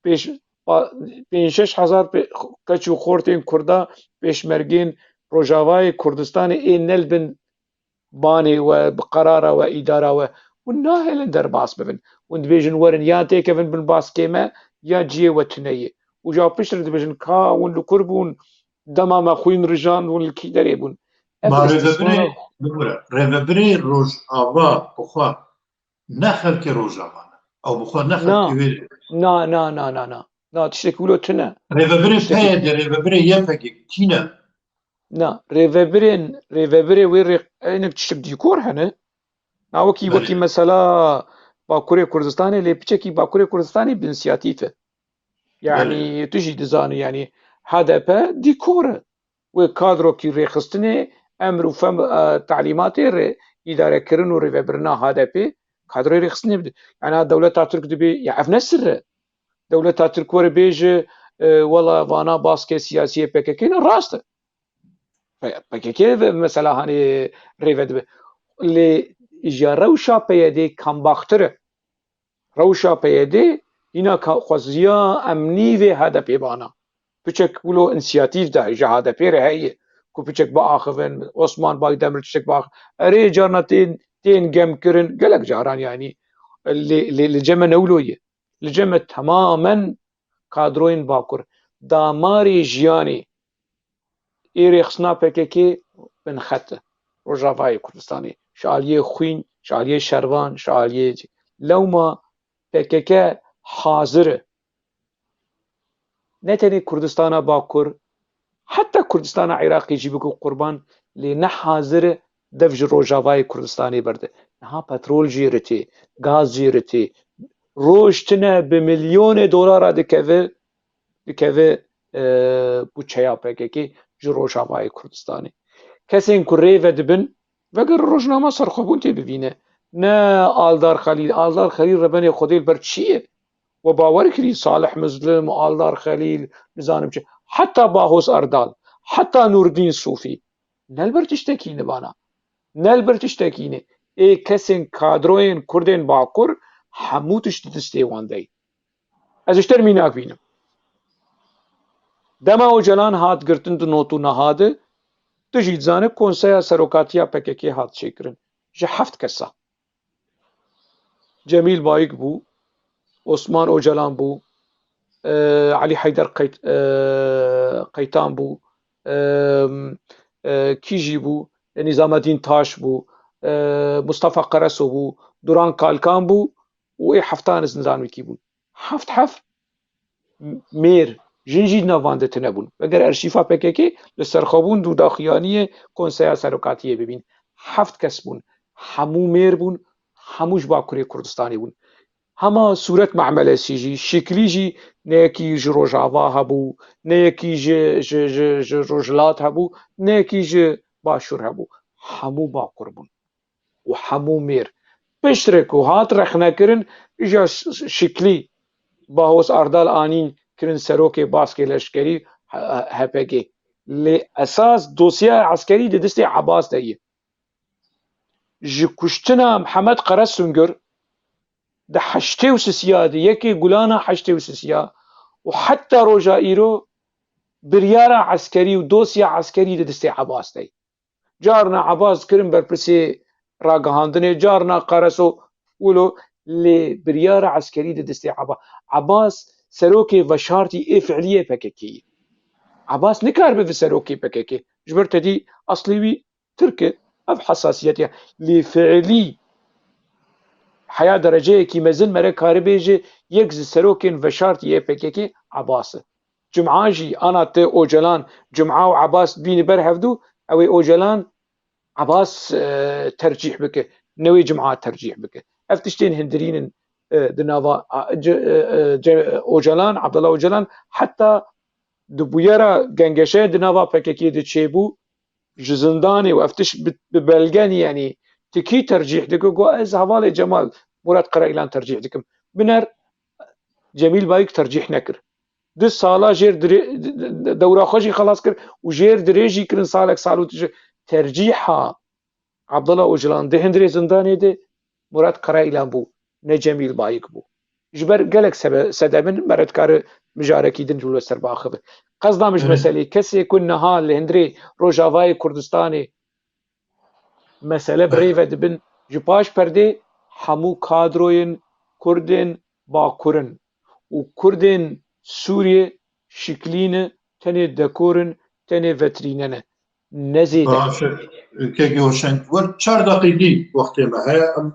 pêş, pa-, pênc şeş hezar pê-, keç û xortên Kurda, pêşmergên Rojavayê Kurdistanê ê ne li bin banê we, bi qerara we, îdara we, hûn nahêlin derbas bibin. Hûn dibêjin werin ya têkevin bin baskê me, ya ciyê we tune ye. Û ja piştre dibêjin ka hûn li kur bûn, dema me xwîn rijand, hûn li kî derê bûn. Ev Ma rêvebirê, îstismara bibûre, rêvebirê Rojava bi xwe ne xelkê Rojava ne. Ew bi xwe ne Na. xelkê wê. Na, na, na, na, na. Na, tiştek wilo tune. Rêvebirê Tiştek P Y D, rêvebirê Y P G kî ne? Na, rêvebirên, rêvebirê wê rê-, enek tiştek dîkor hene. Na wekî, Belê. wekî mesela Bakurê Kurdistanê, lê piçekî Bakurê Kurdistanê bi însiyatîf e. Yani Belê. tu jî dizanî, yani H D P dîkor e. Wê kadrokî rêxistinê, emr û fem, e, talîmatê rê, îdarekirin û rêvebirina H D P kadroyê rêxistinê bide. Yani ha dewleta Tirk dibê, ya ev ne sirr e. Dewleta Tirk were bêje, e, wela vana baskê siyasiyê P K K ne, rast e. P K K ve mesela hani rêve dibe. Lê ji rewşa P Y D kambaxtir e. Rewşa P Y D hîna ka xweziya emnî vê H D P bana. Piçek wilo însiyatîf de ji H D P re heye ku piçek biaxivin, Osman Baydemir tiştek biax-, erê carna tên, tên gem kirin, gelek caran yani. Lê, lê, li cem me ne wilo ye. Li cem me temamen kadroyên Bakur. Damarê jiyanê ê rêxistina P K K binxet e. Rojavayê Kurdistanê. Ji aliyê xwîn, ji aliyê şervan, ji aliyê cî. Lewma P K K hazir e. Ne tenê Kurdistana Bakur, heta Kurdistana Iraqê jî bike qurban, lê ne hazir e dev ji Rojavayê Kurdistanê berde. Niha petrol jî ritê, gaz jî ritê, Roj tine bi milyonê dolara dikeve, dikeve, e, buçeya P K K ji Rojavayê Kurdistanê. Kesên ku rê ve dibin, veger rojnama serxwebûn tê bivîne. Ne Aldar Xelîl, Aldar Xelîl rebenê Xwedê li ber çi ye? We bawer kirî Salih Mizlim û Aldar Xelîl, nizanim çi. Heta Bahoz Erdal, heta Nurdîn Sofî. Ne li ber tiştekî ne vana. Ne li ber tiştekî ne. Ê kesên kadroyên Kurdên Bakur hemû tişt di destê wan de ye. Ez ji te re mînak bînim. Dema Ocalan hat girtin di not û neha de, tu jî dizane Konseya Serokatiya P K K hat çêkirin. Ji heft kesa. Cemîl Bayik bû, Osman Ocalan bû, e, Elî Heyder Qeyt-, e, Qeytan bû, e, e, kî jî bû, Nîzamedîn Taş bû, e, Mustafa Qereso bû, Duran Kalkan bû û ê heftan ez nizanim kî bûn. Heft heft mêr, jin jî di nav van de tune bûn. Veger erşîfa P K K li serxwebûn dûdaxiyaniyê Konseya Serokatiyê bibîn. Heft kes bûn. Hemû mêr bûn, hemû ji Bakurê Kurdistanê bûn. Hema Sûret Me'melesî jî, Şiklî jî ne yekî ji Rojava hebû, ne yekî ji, ji, ji, ji Rojhilat hebû, ne yekî ji Başûr hebû. Hemû Bakur bûn. Û hemû mêr. Piştre ku hat rexnekirin, îja ş-, ş-, Şiklî Bahoz Erdal anîn kirin serokê baskê leşkerî H-, H P G. Lê esas dosyeya eskerî di destê Ebas de ye. Ji kuştina Mihemed Qeresungir di heştê û sisiya de, yekê Gulana heştê û sisiya û heta roja îro biryara eskerî û dosya eskerî di destê Ebas de ye. Carna Ebas kirin berpirsê ragihandinê, carna Qereso wilo, lê biryara eskerî di destê Ebas. Ebas serokê veşartî ê fiilî yê P K K yê. Ebas nikaribe bi serokê P K K. Ji ber tedî eslê wî Tirk e. Ev hesasiyetê. Lê fiilî heya dereceyekî mezin mere karibêje yek ji serokên veşartî yê P K K Ebas e. Cuma jî ana te Ocalan, Cuma û Ebas bîne ber hevdû, ew ê Ocalan Ebas, e, tercîh bike, ne wê Cuma tercîh bike. Ev tiştên hindirîn in, e, di nava, a, ce, e, e, ce, Ocalan, Abdullah Ocalan, heta di bûyera gengeşeyê di nava P K K de çêbû, ji zindanê û ev tişt bi, bi belge nî, yanî tu kî tercîh dike? Got, ez hevalê Cemal Murat Karaîlan tercîh dikim. Biner Cemîl Bayik tercîh nekir. Du sala jêr dirê-, dewra xwe jî xelas kir û jêr dirêj jî kirin salek, sal û tije. Tercîha Abdullah Ocalan di hundirê zindanê de Murat Karaîlan bû, ne Cemîl Bayik bû. Ji ber gelek sebe-, sedem in, mere dikare mijarekî din ji wilo ser biaxive. Qesda min ji Evet. meselê, kesê ku niha li hundirê Rojavayê Kurdistanê mesele bi rê ve dibin, ji paş perdê hemû kadroyên Kurdên Bakur in û Kurdên Sûriyê Şiklî ne, tenê dekor in, tenê vetrîne ne. Ne zêde. Baş e, kekê Hoşeng, wer çar deqîqî wextê me heye. Em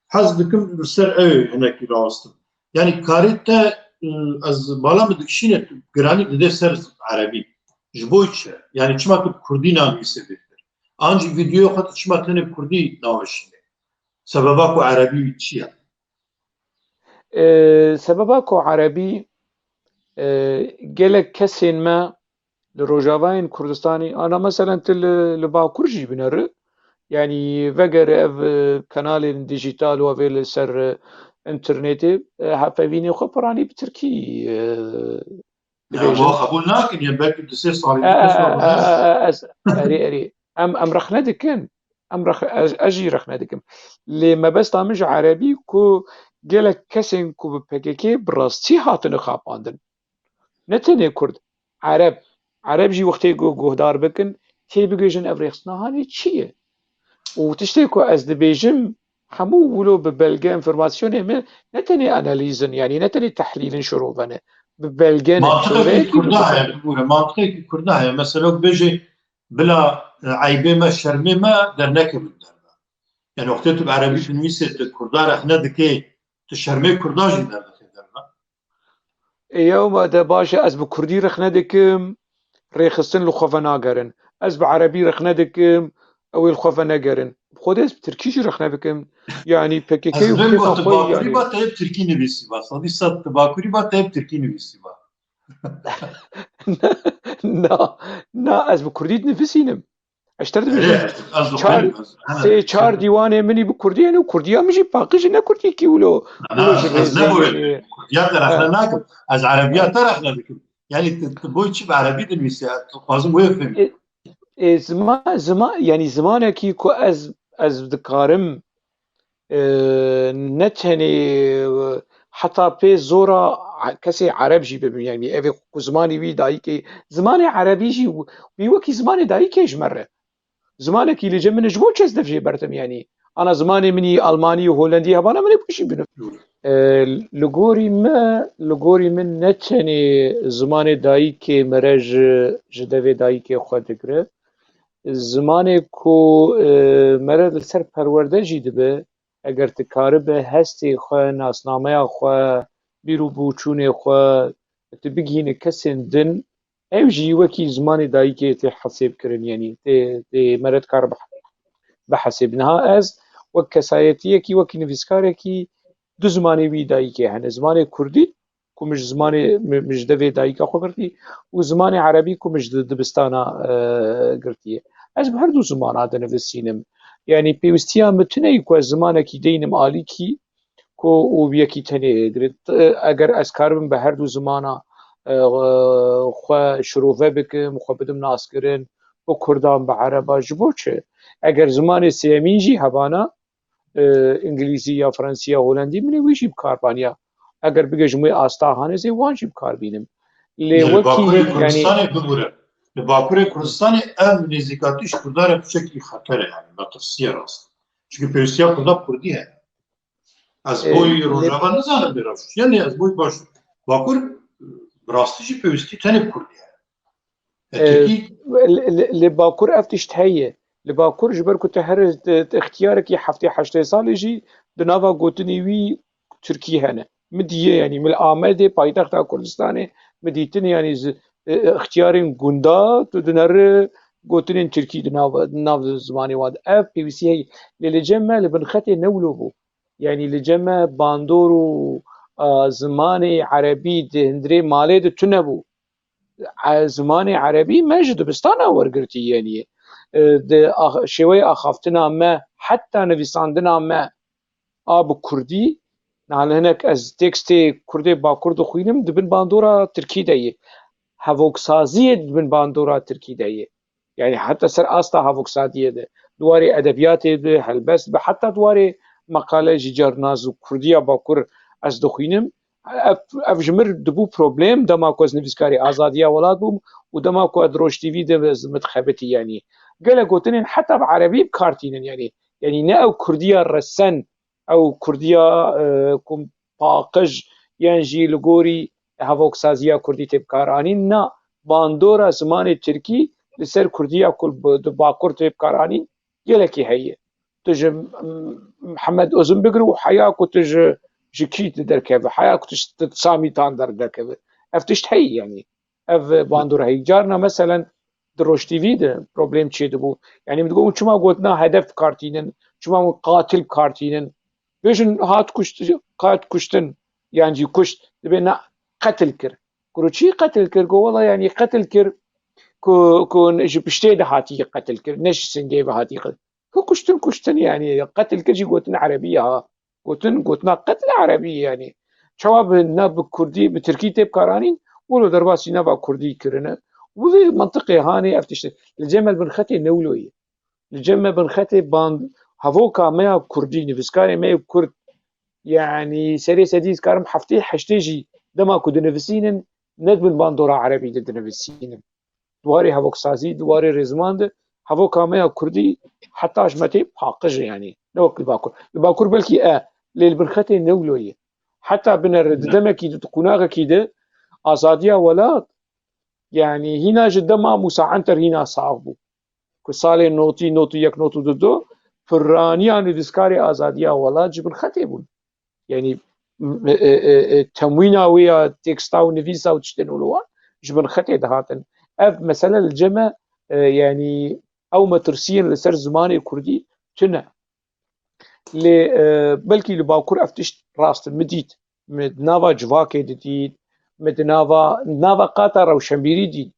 hez dikim li ser ew hinekî rawestim. Yanî karê te, e, ez bala min dikişîne, tu giranî didê ser erebî. Ji bo çi? Yanî çima tu kurdî nanivîsê bêtir? An jî vîdeoya xwe tu çima tenê kurdî naweşînê? Sebeba ku erebî wî çi ye? E, sebeba ku erebî, e, gelek kesên me li Rojavayên Kurdistanê, ana meselen tu li, li Bakur jî bineri, yanî veger ev, e, kanalên dijîtal û ev ê li ser, e, înternetê, e, hevpeyvînê xwe piranî bi tirkî, e, Ya, dibêjin. Wa qebûl nakin, ya belkî du sê salî E, e, kes e, wa e, e, e, ez, erê, erê. Em, em rexne dikin. Em rex-, ez, ez jî rexne dikim. Lê mebesta min ji erebî ku gelek kesên ku bi P K K bi rastî hatine xapandin. Ne tenê Kurd, Ereb. Ereb jî wextê ku guhdar bikin, tê bigihîjin ev rêxistina hanê çi ye? Û tiştê ku ez dibêjim, hemû wilo bi belge, înformasyonê me, ne tenê analîz in, yanî ne tenê tehlîl in, şirove ne. Bi belge ne, Mantiqekî şirove yekî bi Kurda heye, bibûre, mantiqekî Kurda heye. Mesela bêjê, bila, e, eybê me, şermê me dernekevin derve. Yani wextê tu bi erebî dinivîsê, tu Kurda rexne dikê, tu şermê Kurda jî derdixê derve. Ê, ya ma de baş e, ez bi kurdî rexne dikim, rêxistin li xwe venagerin. Ez bi erebî rexne dikim, ew ê li xwe venegerin. Xwedê ez bi tirkî jî rexne bikim. Yanî P K K Ez û vê kêfa got, tu xwe Bakurî yanî. Ba, te hep tirkî nivîsî ba. Sadî sed tu Bakurî ba, te hep tirkî nivîsî ba. Na, na, ez bi kurdî dinivîsînim. Ez ter Erê, dibêjim. ez, ez Çar, dixwînim, ez, hene, sê çar hene. dîwanê min î bi kurdî hene û kurdiya min jî paqij e, ne kurdî kî wilo, Na, wilo na, ji ez, ez ne rêzê bo yê. Kurdiya te rexne Ha. nakim. Ez erebiya te rexne dikim. Yani tu, tu boy çi bi erebî dinivîsî, tu xwazim wê fêm. E, e, zima-, zima-, yani zimanekî ku ez, ez dikarim, e, ne tenê, e, heta pê zora a-, kesê ereb jî bibim, yani ev ê ku zimanê wî dayikê, zimanê erebî jî wî wekî zimanê dayikê ji me re. Zimanekî li cem min e, ji bo çi ez dev jê berdim, yani. Ana zimanê min î almanî û holendî hebana min ê bişî binim. E, li gorî me, li gorî min ne tenê zimanê dayikê me re ji, ji devê dayikê xwe digire. Zimanê ku, e, me re li ser perwerde jî dibe, eger tu karibe hestê xwe, nasnameya xwe, bîr û boçûnê xwe, tu bigihîne kesên din, ew jî wekî zimanê dayikê tê hesêbkirin, yanî tê, tê me re dikare bih-, bihesêb. Niha ez wek kesayetiyekî, wekî nivîskarekî du zimanê wî dayikê hene. Zimanê kurdî, ku min ji zimanê, min, min ji devê dayika xwe girtî û zimanê erebî ku min ji di-, dibistana, e, girtiye. Ez bi her du zimana dinivîsînim. Yanî pêwîstiya min tune ye ku ez zimanekî deynim alîkî ku û bi yekî tenê hêgirin. T-, eger ez karibim bi her du zimana, e, xwe şirove bikim, xwe bidim naskirin, bi kurdan, bi ereba, ji bo çi? Eger zimanê sêyemîn jî hebana, e, îngilîzî ya fransî ya holendî, min ê wî jî bi kar baniya. Eger bigihim wê asta hanê, ez ê wan jî bi kar bînim. Lê Li wekî, Bakurê yanî Kurdistanê bibûre. Li Bakurê Kurdistanê ev nêzîkatî ji Kurdan re tiştekî xeter e, yani metirsî ye rast. Çünkü pêwîstiya Kurda bi Kurdî heye. Ez E, boy lê Rojava nizanim bê rewş. Yani ez boy baş. Bakur, bi rastî jî pêwîstî tenê bi Kurdî heye. E, E, Tirkî li, li, li Bakur ev tişt heye. Li Bakur ji ber ku tu her, tu, tu ixtiyarekî heftê heştê salî jî di nava gotinê wî Tirkî hene. Min diye, yanî min li Amedê, paytexta Kurdistanê, min dîtin, yanî zi-, e, e, ixtiyarên gunda tu dineri gotinên Tirkî di nav, di nav zimanê wan de. Ev pêwîstî heye. Lê li cem me li bin xetê ne wilo bû. Yanî li cem me bandor û, a, zimanê erebî di hundirê malê de tune bû. E, zimanê erebî me ji dibistana wergirtî, yanî, e, di ax-, şêweyê axaftina me, heta nivîsandina me a bi kurdî, niha li hinek ez tekstê kurdê bakur dixwînim, di bin bandora tirkî de ye. Hevoksaziyê di bin bandora tirkî de ye. Yani heta ser asta hevoksaziyê de, di warê edebiyatê de, helbest be, heta di warê meqale jî carna ji kurdiya bakur ez dixwînim. Ev, ev ji mir dibû problem dema ku ez nivîskarê Azadiya Welat bûm û dema ku ez di Roj T V de ez mitxebitî, yani gelek gotinên heta bi erebî bi kar tînin, yani, yani ne ew kurdiya resen, ew kurdiya, e, ku paqij, yan jî li gorî hevoksaziya kurdî tê bikaranîn, na, bandora zimanê tirkî li ser kurdiya ku bi, di bakur tê bikaranîn gelekî heye. Tu ji, mm, Mihemed Ozin bigir û heya ku tu ji, ji kî derkeve, heya ku tu ji Samîtan derdekeve. Ev tişt heye, yanî. Ev bandor heye. Carna meselen di Roj T V de problem çêdibû. Yanî min digot, çima gotina hedef bi kar tînin, çima hûn qatil bi kar tînin? Bêjin hat kuşt-, hat kuştin, yan jî kuşt, dibê na qetil kir. Kuro çî qetil kir? Got, wela, yanî qetil kir ku, ku ji piştê de hatiye qetil kir, ne ji singê ve hatiye qetil. Ku kuştin, kuştin, yanî qetil kir jî gotin erebî ya. Gotin, gotina qetil erebî, yanî. Çawa bi, na bi kurdî, bi tirkî tê bikaranîn, wilo derbasî nava kurdî kirine. Wilo mantiqê hanê ev tişt. Li cem me li bin xetê ne wilo ye. Li cem me bin xetê band, hevoka me ya kurdî, nivîskarê me yê kurd, yanî serê sedî ez karim heftê heştê jî dema ku dinivîsînin, ne di bin bandora erebî de dinivîsînin. Di warê hevoksazî, di warê rêziman de hevoka me ya kurdî heta ji me tê paqij e, yanî. Ne wek li Bakur. Li Bakur belkî e, lê li bin xetê ne wilo ye. Heta binere di Ne. demekî de, di qunaxekî de Azadiya Welat, yanî hîna ji dema Mûsa Enter hîna sax bû. Ku salê notî, notî yek, notî du do, piraniya nivîskarê Azadiya Welat ji bin xetê bûn. Yanî, m-, e, e, e, e, temwîna wê ya teksta û nivîsa û tiştên wilo wan ji bin xetê dihatin. Ev mesele li cem me, e, yanî ew metirsiyên li ser zimanê kurdî tune. Lê, e, belkî li Bakur ev tişt rast in. Min dît, min di nava civakê didît, min di nava, nava qata rewşenbîrî dît.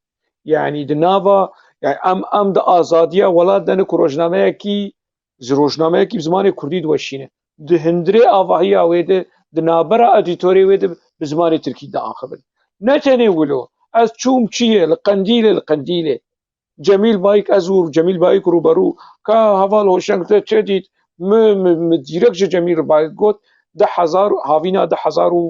Yanî di nava, yanî em, em di azadiya welat de ne ku rojnameyekî, ji rojnameyekî bi zimanê kurdî diweşîne. Di hundirê avahiya wê de, di navbera edîtorê wê de bi zimanê tirkî diaxivin. Ne tenê wilo, ez çûm çiyê, li Qendîlê, li Qendîlê. Cemîl Bayik, ez û Cemîl Bayik rûberû, ka heval Hoşeng, te çi dît? Mi, mi, mi dîrek ji Cemîl Bayik got, di hezar, havîna di hezar û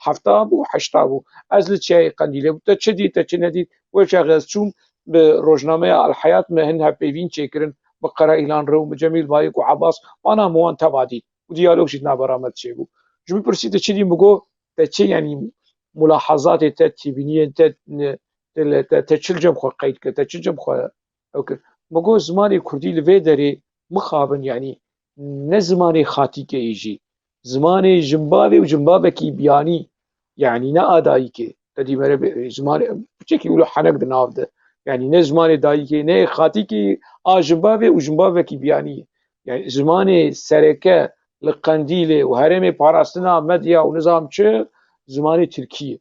hefta bû, heşta bû. Ez li çiyayê Qendîlê bû. Te çi dît, te çi nedît? Wê çaxê ez çûm, bi rojnameya El Heyat me hin hevpeyvîn çêkirin, bi Qere Îlan Rew, bi Cemîl Bayik û Ebas, wana min wan teva dît. Û diyalog jî di navbera me de çêbû. Ji min pirsî, te çi dî? Min got, te çi, yanî mulahazatê te, têbîniyên te, ne, te, te, te çi li cem xwe qeyd kir, te çi li cem xwe ew kir? Min got, zimanê kurdî li vê derê mixabin, yanî ne zimanê xatîkê yî jî, zimanê jinbavê û jinbavekî biyanî, yanî ne a dayikê. Te dî mere bi, zimanê, piçekî wilo henek di nav de. Yanî ne zimanê dayikê, ne xatîkê, a jinbavê û jinbavekî biyanî. Yanî zimanê sereke li Qendîlê û herêmê parastina medya û nizam çi, zimanê tirkî ye.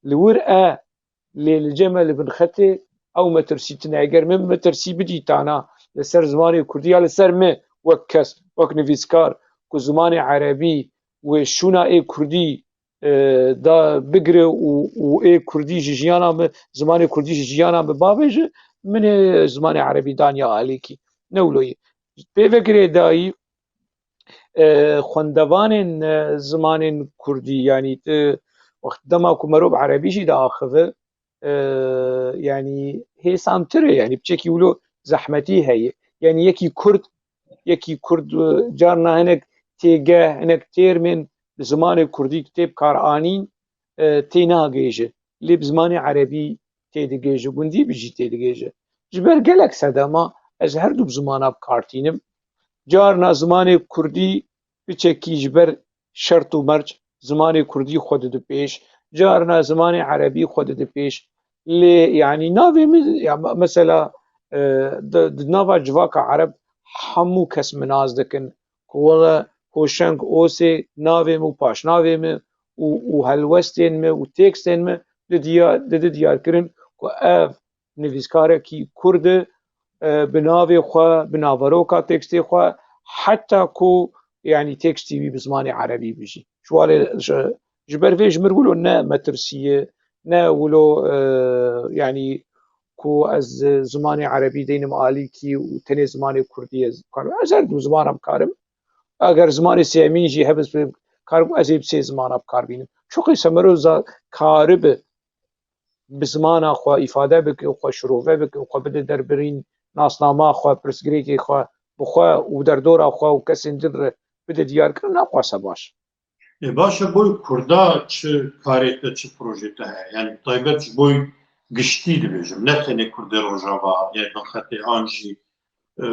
Li wir e, lê li cem me li bin xetê ew metirsî tine. Eger min metirsî bidîtana li ser zimanê kurdî ya li ser min wek kes, wek nivîskar, ku zimanê erebî wê şûna ê kurdî, e, da bigire û, û ê kurdî ji jiyana min, zimanê kurdî ji jiyana min bavêje, min ê zimanê erebî daniya alîkî. Ne wilo ye. Pê vekirê dayî, e, xwendevanên, e, zimanên kurdî, yanî tu wext dema ku merov erebî jî diaxive, e, yanî hêsantir e, yanî piçekî wilo zehmetî heye. Yanî yekî kurd, yekî kurd, e, carna hinek têgeh, hinek têrmên bi zimanê kurdî tê bikaranîn, e, tê nagêje. Lê bi zimanê erebî têdigêje, gundî bi jî têdigêje. Ji ber gelek sedema ez her du bi zimana bi kar tînim. Carna zimanê kurdî piçekî ji ber şert û merc zimanê kurdî xwe dide pêş, carna zimanê erebî xwe dide pêş. Lê, yanî, navê min, ya, me-, mesela, e, di, di nava civaka ereb hemû kes min nas dikin ku wele Hoşeng Osê navê min û paşnavê min û, û helwestên min û tekstên min di diya-, di, di diyar kirin ku ev nivîskarekî kurd e, e, bi navê xwe, bi naveroka tekstê xwe, heta ku, yanî, tekstî wî bi zimanê erebî bijî. Ji walê, ji, ji ber vê ji mir wilo ne metirsî ye, ne wilo, e, yanî, ku ez zimanê erebî deynim alîkî û tenê zimanê kurdî ez bikarim. Ez her du zimana bikarim. Eger zimanê sêyemîn jî hebe, ez karim, ez ê bi sê zimana bikar bînim. Çiqî se merov za-, karibe bi zimana xwe îfade bike û xwe şirove bike û xwe bide derbirîn, nasnama xwe, pirsgirêkê xwe bi xwe û derdora xwe û kesên din re bide diyarkirin, ne qase baş. Ê, baş e, boy kurda çi karê te, çi projê te heye? Yani taybet ji boy giştî dibêjim, ne tenê kurdê Rojava, yani binxetê an jî, e,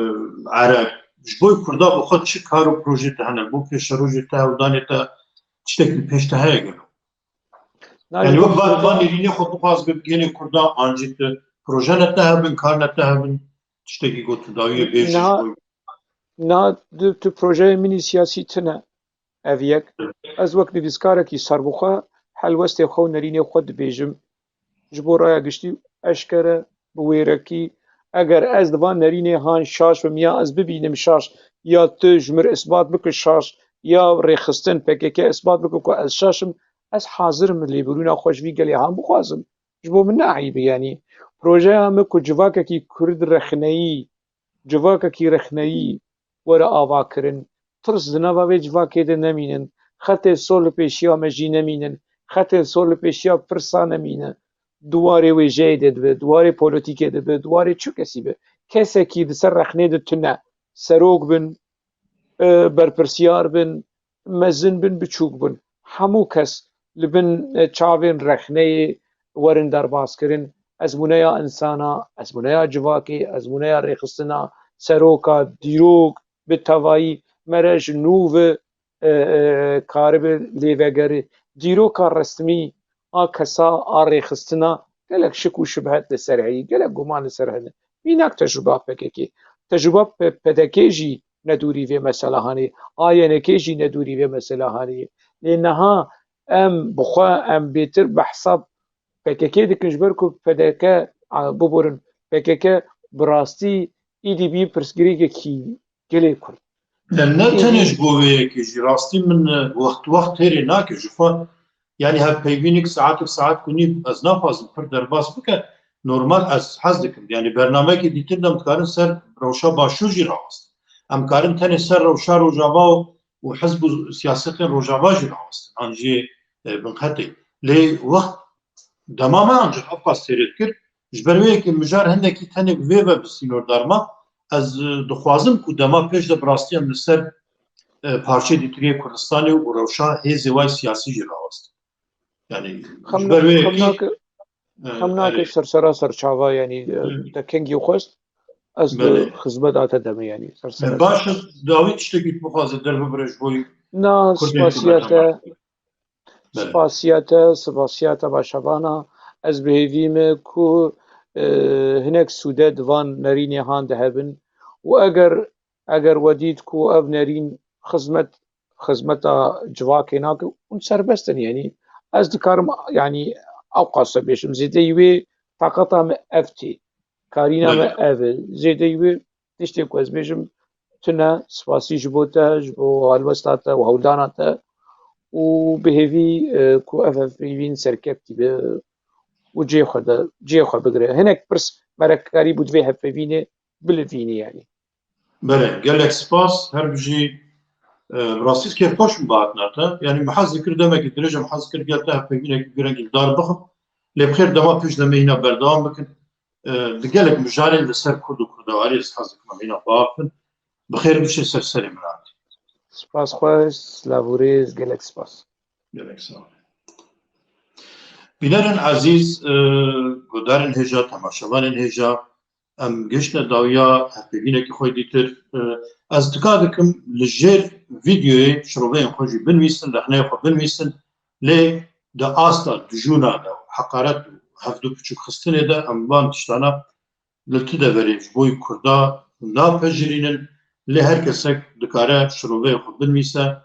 ereb. Ji boy kurda bi xwe çi kar û projê te hene? Bo pêşerojê te, hewdanê te tiştekî pêş te heye gelo? Na, Yani ji wek bo van, kurda van nêrînê xwe bixwaz bi genê kurda an jî tu projene te hebin, karine te hebin, tiştekî ku tu dawiyê bêjî ji Niha, boy niha tu, tu projeyê min î siyasî tune. Ev yek. Ez wek nivîskarekî serbixwe helwestê xwe û nerînê xwe dibêjim. Ji bo raya giştî eşkere, bi wêrekî, eger ez di van nerînê han şaş bim ya ez bibînim şaş, ya tu ji mir isbat bike şaş, ya rêxistin P K K isbat bike ku ez şaş im, ez hazir im lêbirûna xwe ji vî gelê han bixwazim. Ji bo min ne eyb e, yanî projeya min ku civakekî kurd rexneyî, civakekî rexneyî were avakirin, tirs di nava vê civakê de nemînin, xetên sor li pêşiya me jî nemînin, xetên sor li pêşiya pirsa nemîne. Di warê wêjeyê de dibe, di warê polotîkê dibe, di warê çi kesî be. Kesekî di ser rexnê de tune, serok bin, e, berpirsiyar bin, mezin bin, biçûk bin. Hemû kes li bin, e, çavên rexneyê werin derbazkirin. Ezmûneya insana, ezmûneya civakê, ezmûneya rêxistina seroka, dîrok, bi tevayî me re ji nû ve, e, e, karibe lêvegerî. Dîroka resmî a kesa, a rêxistina gelek şik û şibhet li ser heyî, gelek guman li ser hene. Mînak tecrûba P K K. Tecrûba P-, PDK'ê jî ne dûrî vê mesela hanê, A Y N'K'ê jî ne dûrî vê mesela hanê. Lê niha em bi xwe, em bêtir bi hesab PKK dikin, ji ber ku PDK, a, biborin, PKK bi rastî îdî bî pirsgirêkekî gelê Kurd. Ne, ne tenê ji bo vê yekê jî, rastî min, e, wext, wext têrê nake ji xwe. Yani hevpeyvînik saet û saet ku nîv ez naxwazim pir derbas bike. Normal ez hez dikim. Yani bernameyekê dîtir de em dikarin ser rewşa Başûr jî rawestin. Em karin tenê ser rewşa Rojava û, û hizb û siyaseten Rojava jî rawestin. An jî, e, binqetê. Lê wext dema me ancak ev qas têrê dikir. Ji ber wê yekê mijar hindekî tenê bi vê ve bi sînordar ma. Ez, e, dixwazim ku dema pêş de bi rastî em li ser, e, parçeyê dîtiriyê Kurdistanê û rewşa hêzê wayê siyasî jî rawestin. Yani ji Xem ber wê xem yekê, nake, e, xem nake erê. Ser sera ser çava, yani, e, Hı. Te kengî xwest, ez Belê. Di xizmeta te de me, yani, ser sera E, baş ser. E, dawî tiştekî tu bixwaze derbibire ji bo Na, Kurdên spasiya te, Kurd. Belê. Spasiya te, spasiya te başevana. Ez bi hêvî me ku, e, hinek sûde di van nerînê han de hebin û eger, eger we dît ku ev nerîn xizmet, xizmeta civakê nake, hûn serbest in, yanî ez dikarim, yanî ew qase bêjim, zêdeyî wê taqeta me ev tê, karîna me Belê. Ev e, zêdeyî wê tiştê ku ez bêjim tune, spasî ji bo te, ji bo helwesta te û hewldana te û bi hêvî, e, ku ev hevpeyvîn serkeftî be û cihê xwe de, cihê xwe bigire. Hinek pirs merekkarî bû di vê hevpeyvînê bilivînî, yanî. Belê, gelek spas, her bijî, e, bi rastî kêfxweş bû bi hatina te. Yanî min hez dikir demekî dirêj em hez kir gel te hevpeyvînekî bi rengî dar bixim. Lê bi xêr dema pêş de me hîna berdewam bikin. E, di gelek mijarên li ser Kurd û Kurdewarî ez hez dikim em hîna bixin. Bi xêr biçin ser serê miran. Spas xweş, silav û rêz, gelek spas. Gelek sağ ol. Bînerên ezîz, e, guhdarên hêja, temaşevanên hêja, em gihiştine dawiya hevpeyvînekî xwe dîtir. E, ez tika dikim li jêr vîdeoyê şiroveyên xwe jî binivîsin, rexneyê xwe binivîsin. Lê di asta dijûna de û heqaret û hevdu piçûk xistinê de em van tiştana li tu deverê ji bo Kurda napejirînin, lê her kesek dikare şiroveyê xwe binivîse,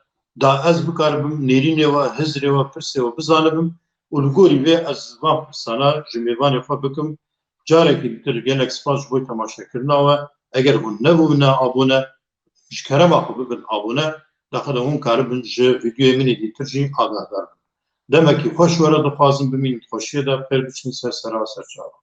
da ez bikaribim nêrînê we, hizrê we, pirsê we bizanibim û li gorî vê ez van pirsana ji mêvanê xwe bikim. Carekî ditir gelek spas ji bo temaşekirina we. Eger hûn nebûne abone, ji kerema xwe bibin abone, daxile hûn karibin ji vîdeoyê min ê dîtir jî agahdar bin. Demekî xweş we re dixwazim, bimînin di xweşiyê de, bi xêr biçin ser sera serçava.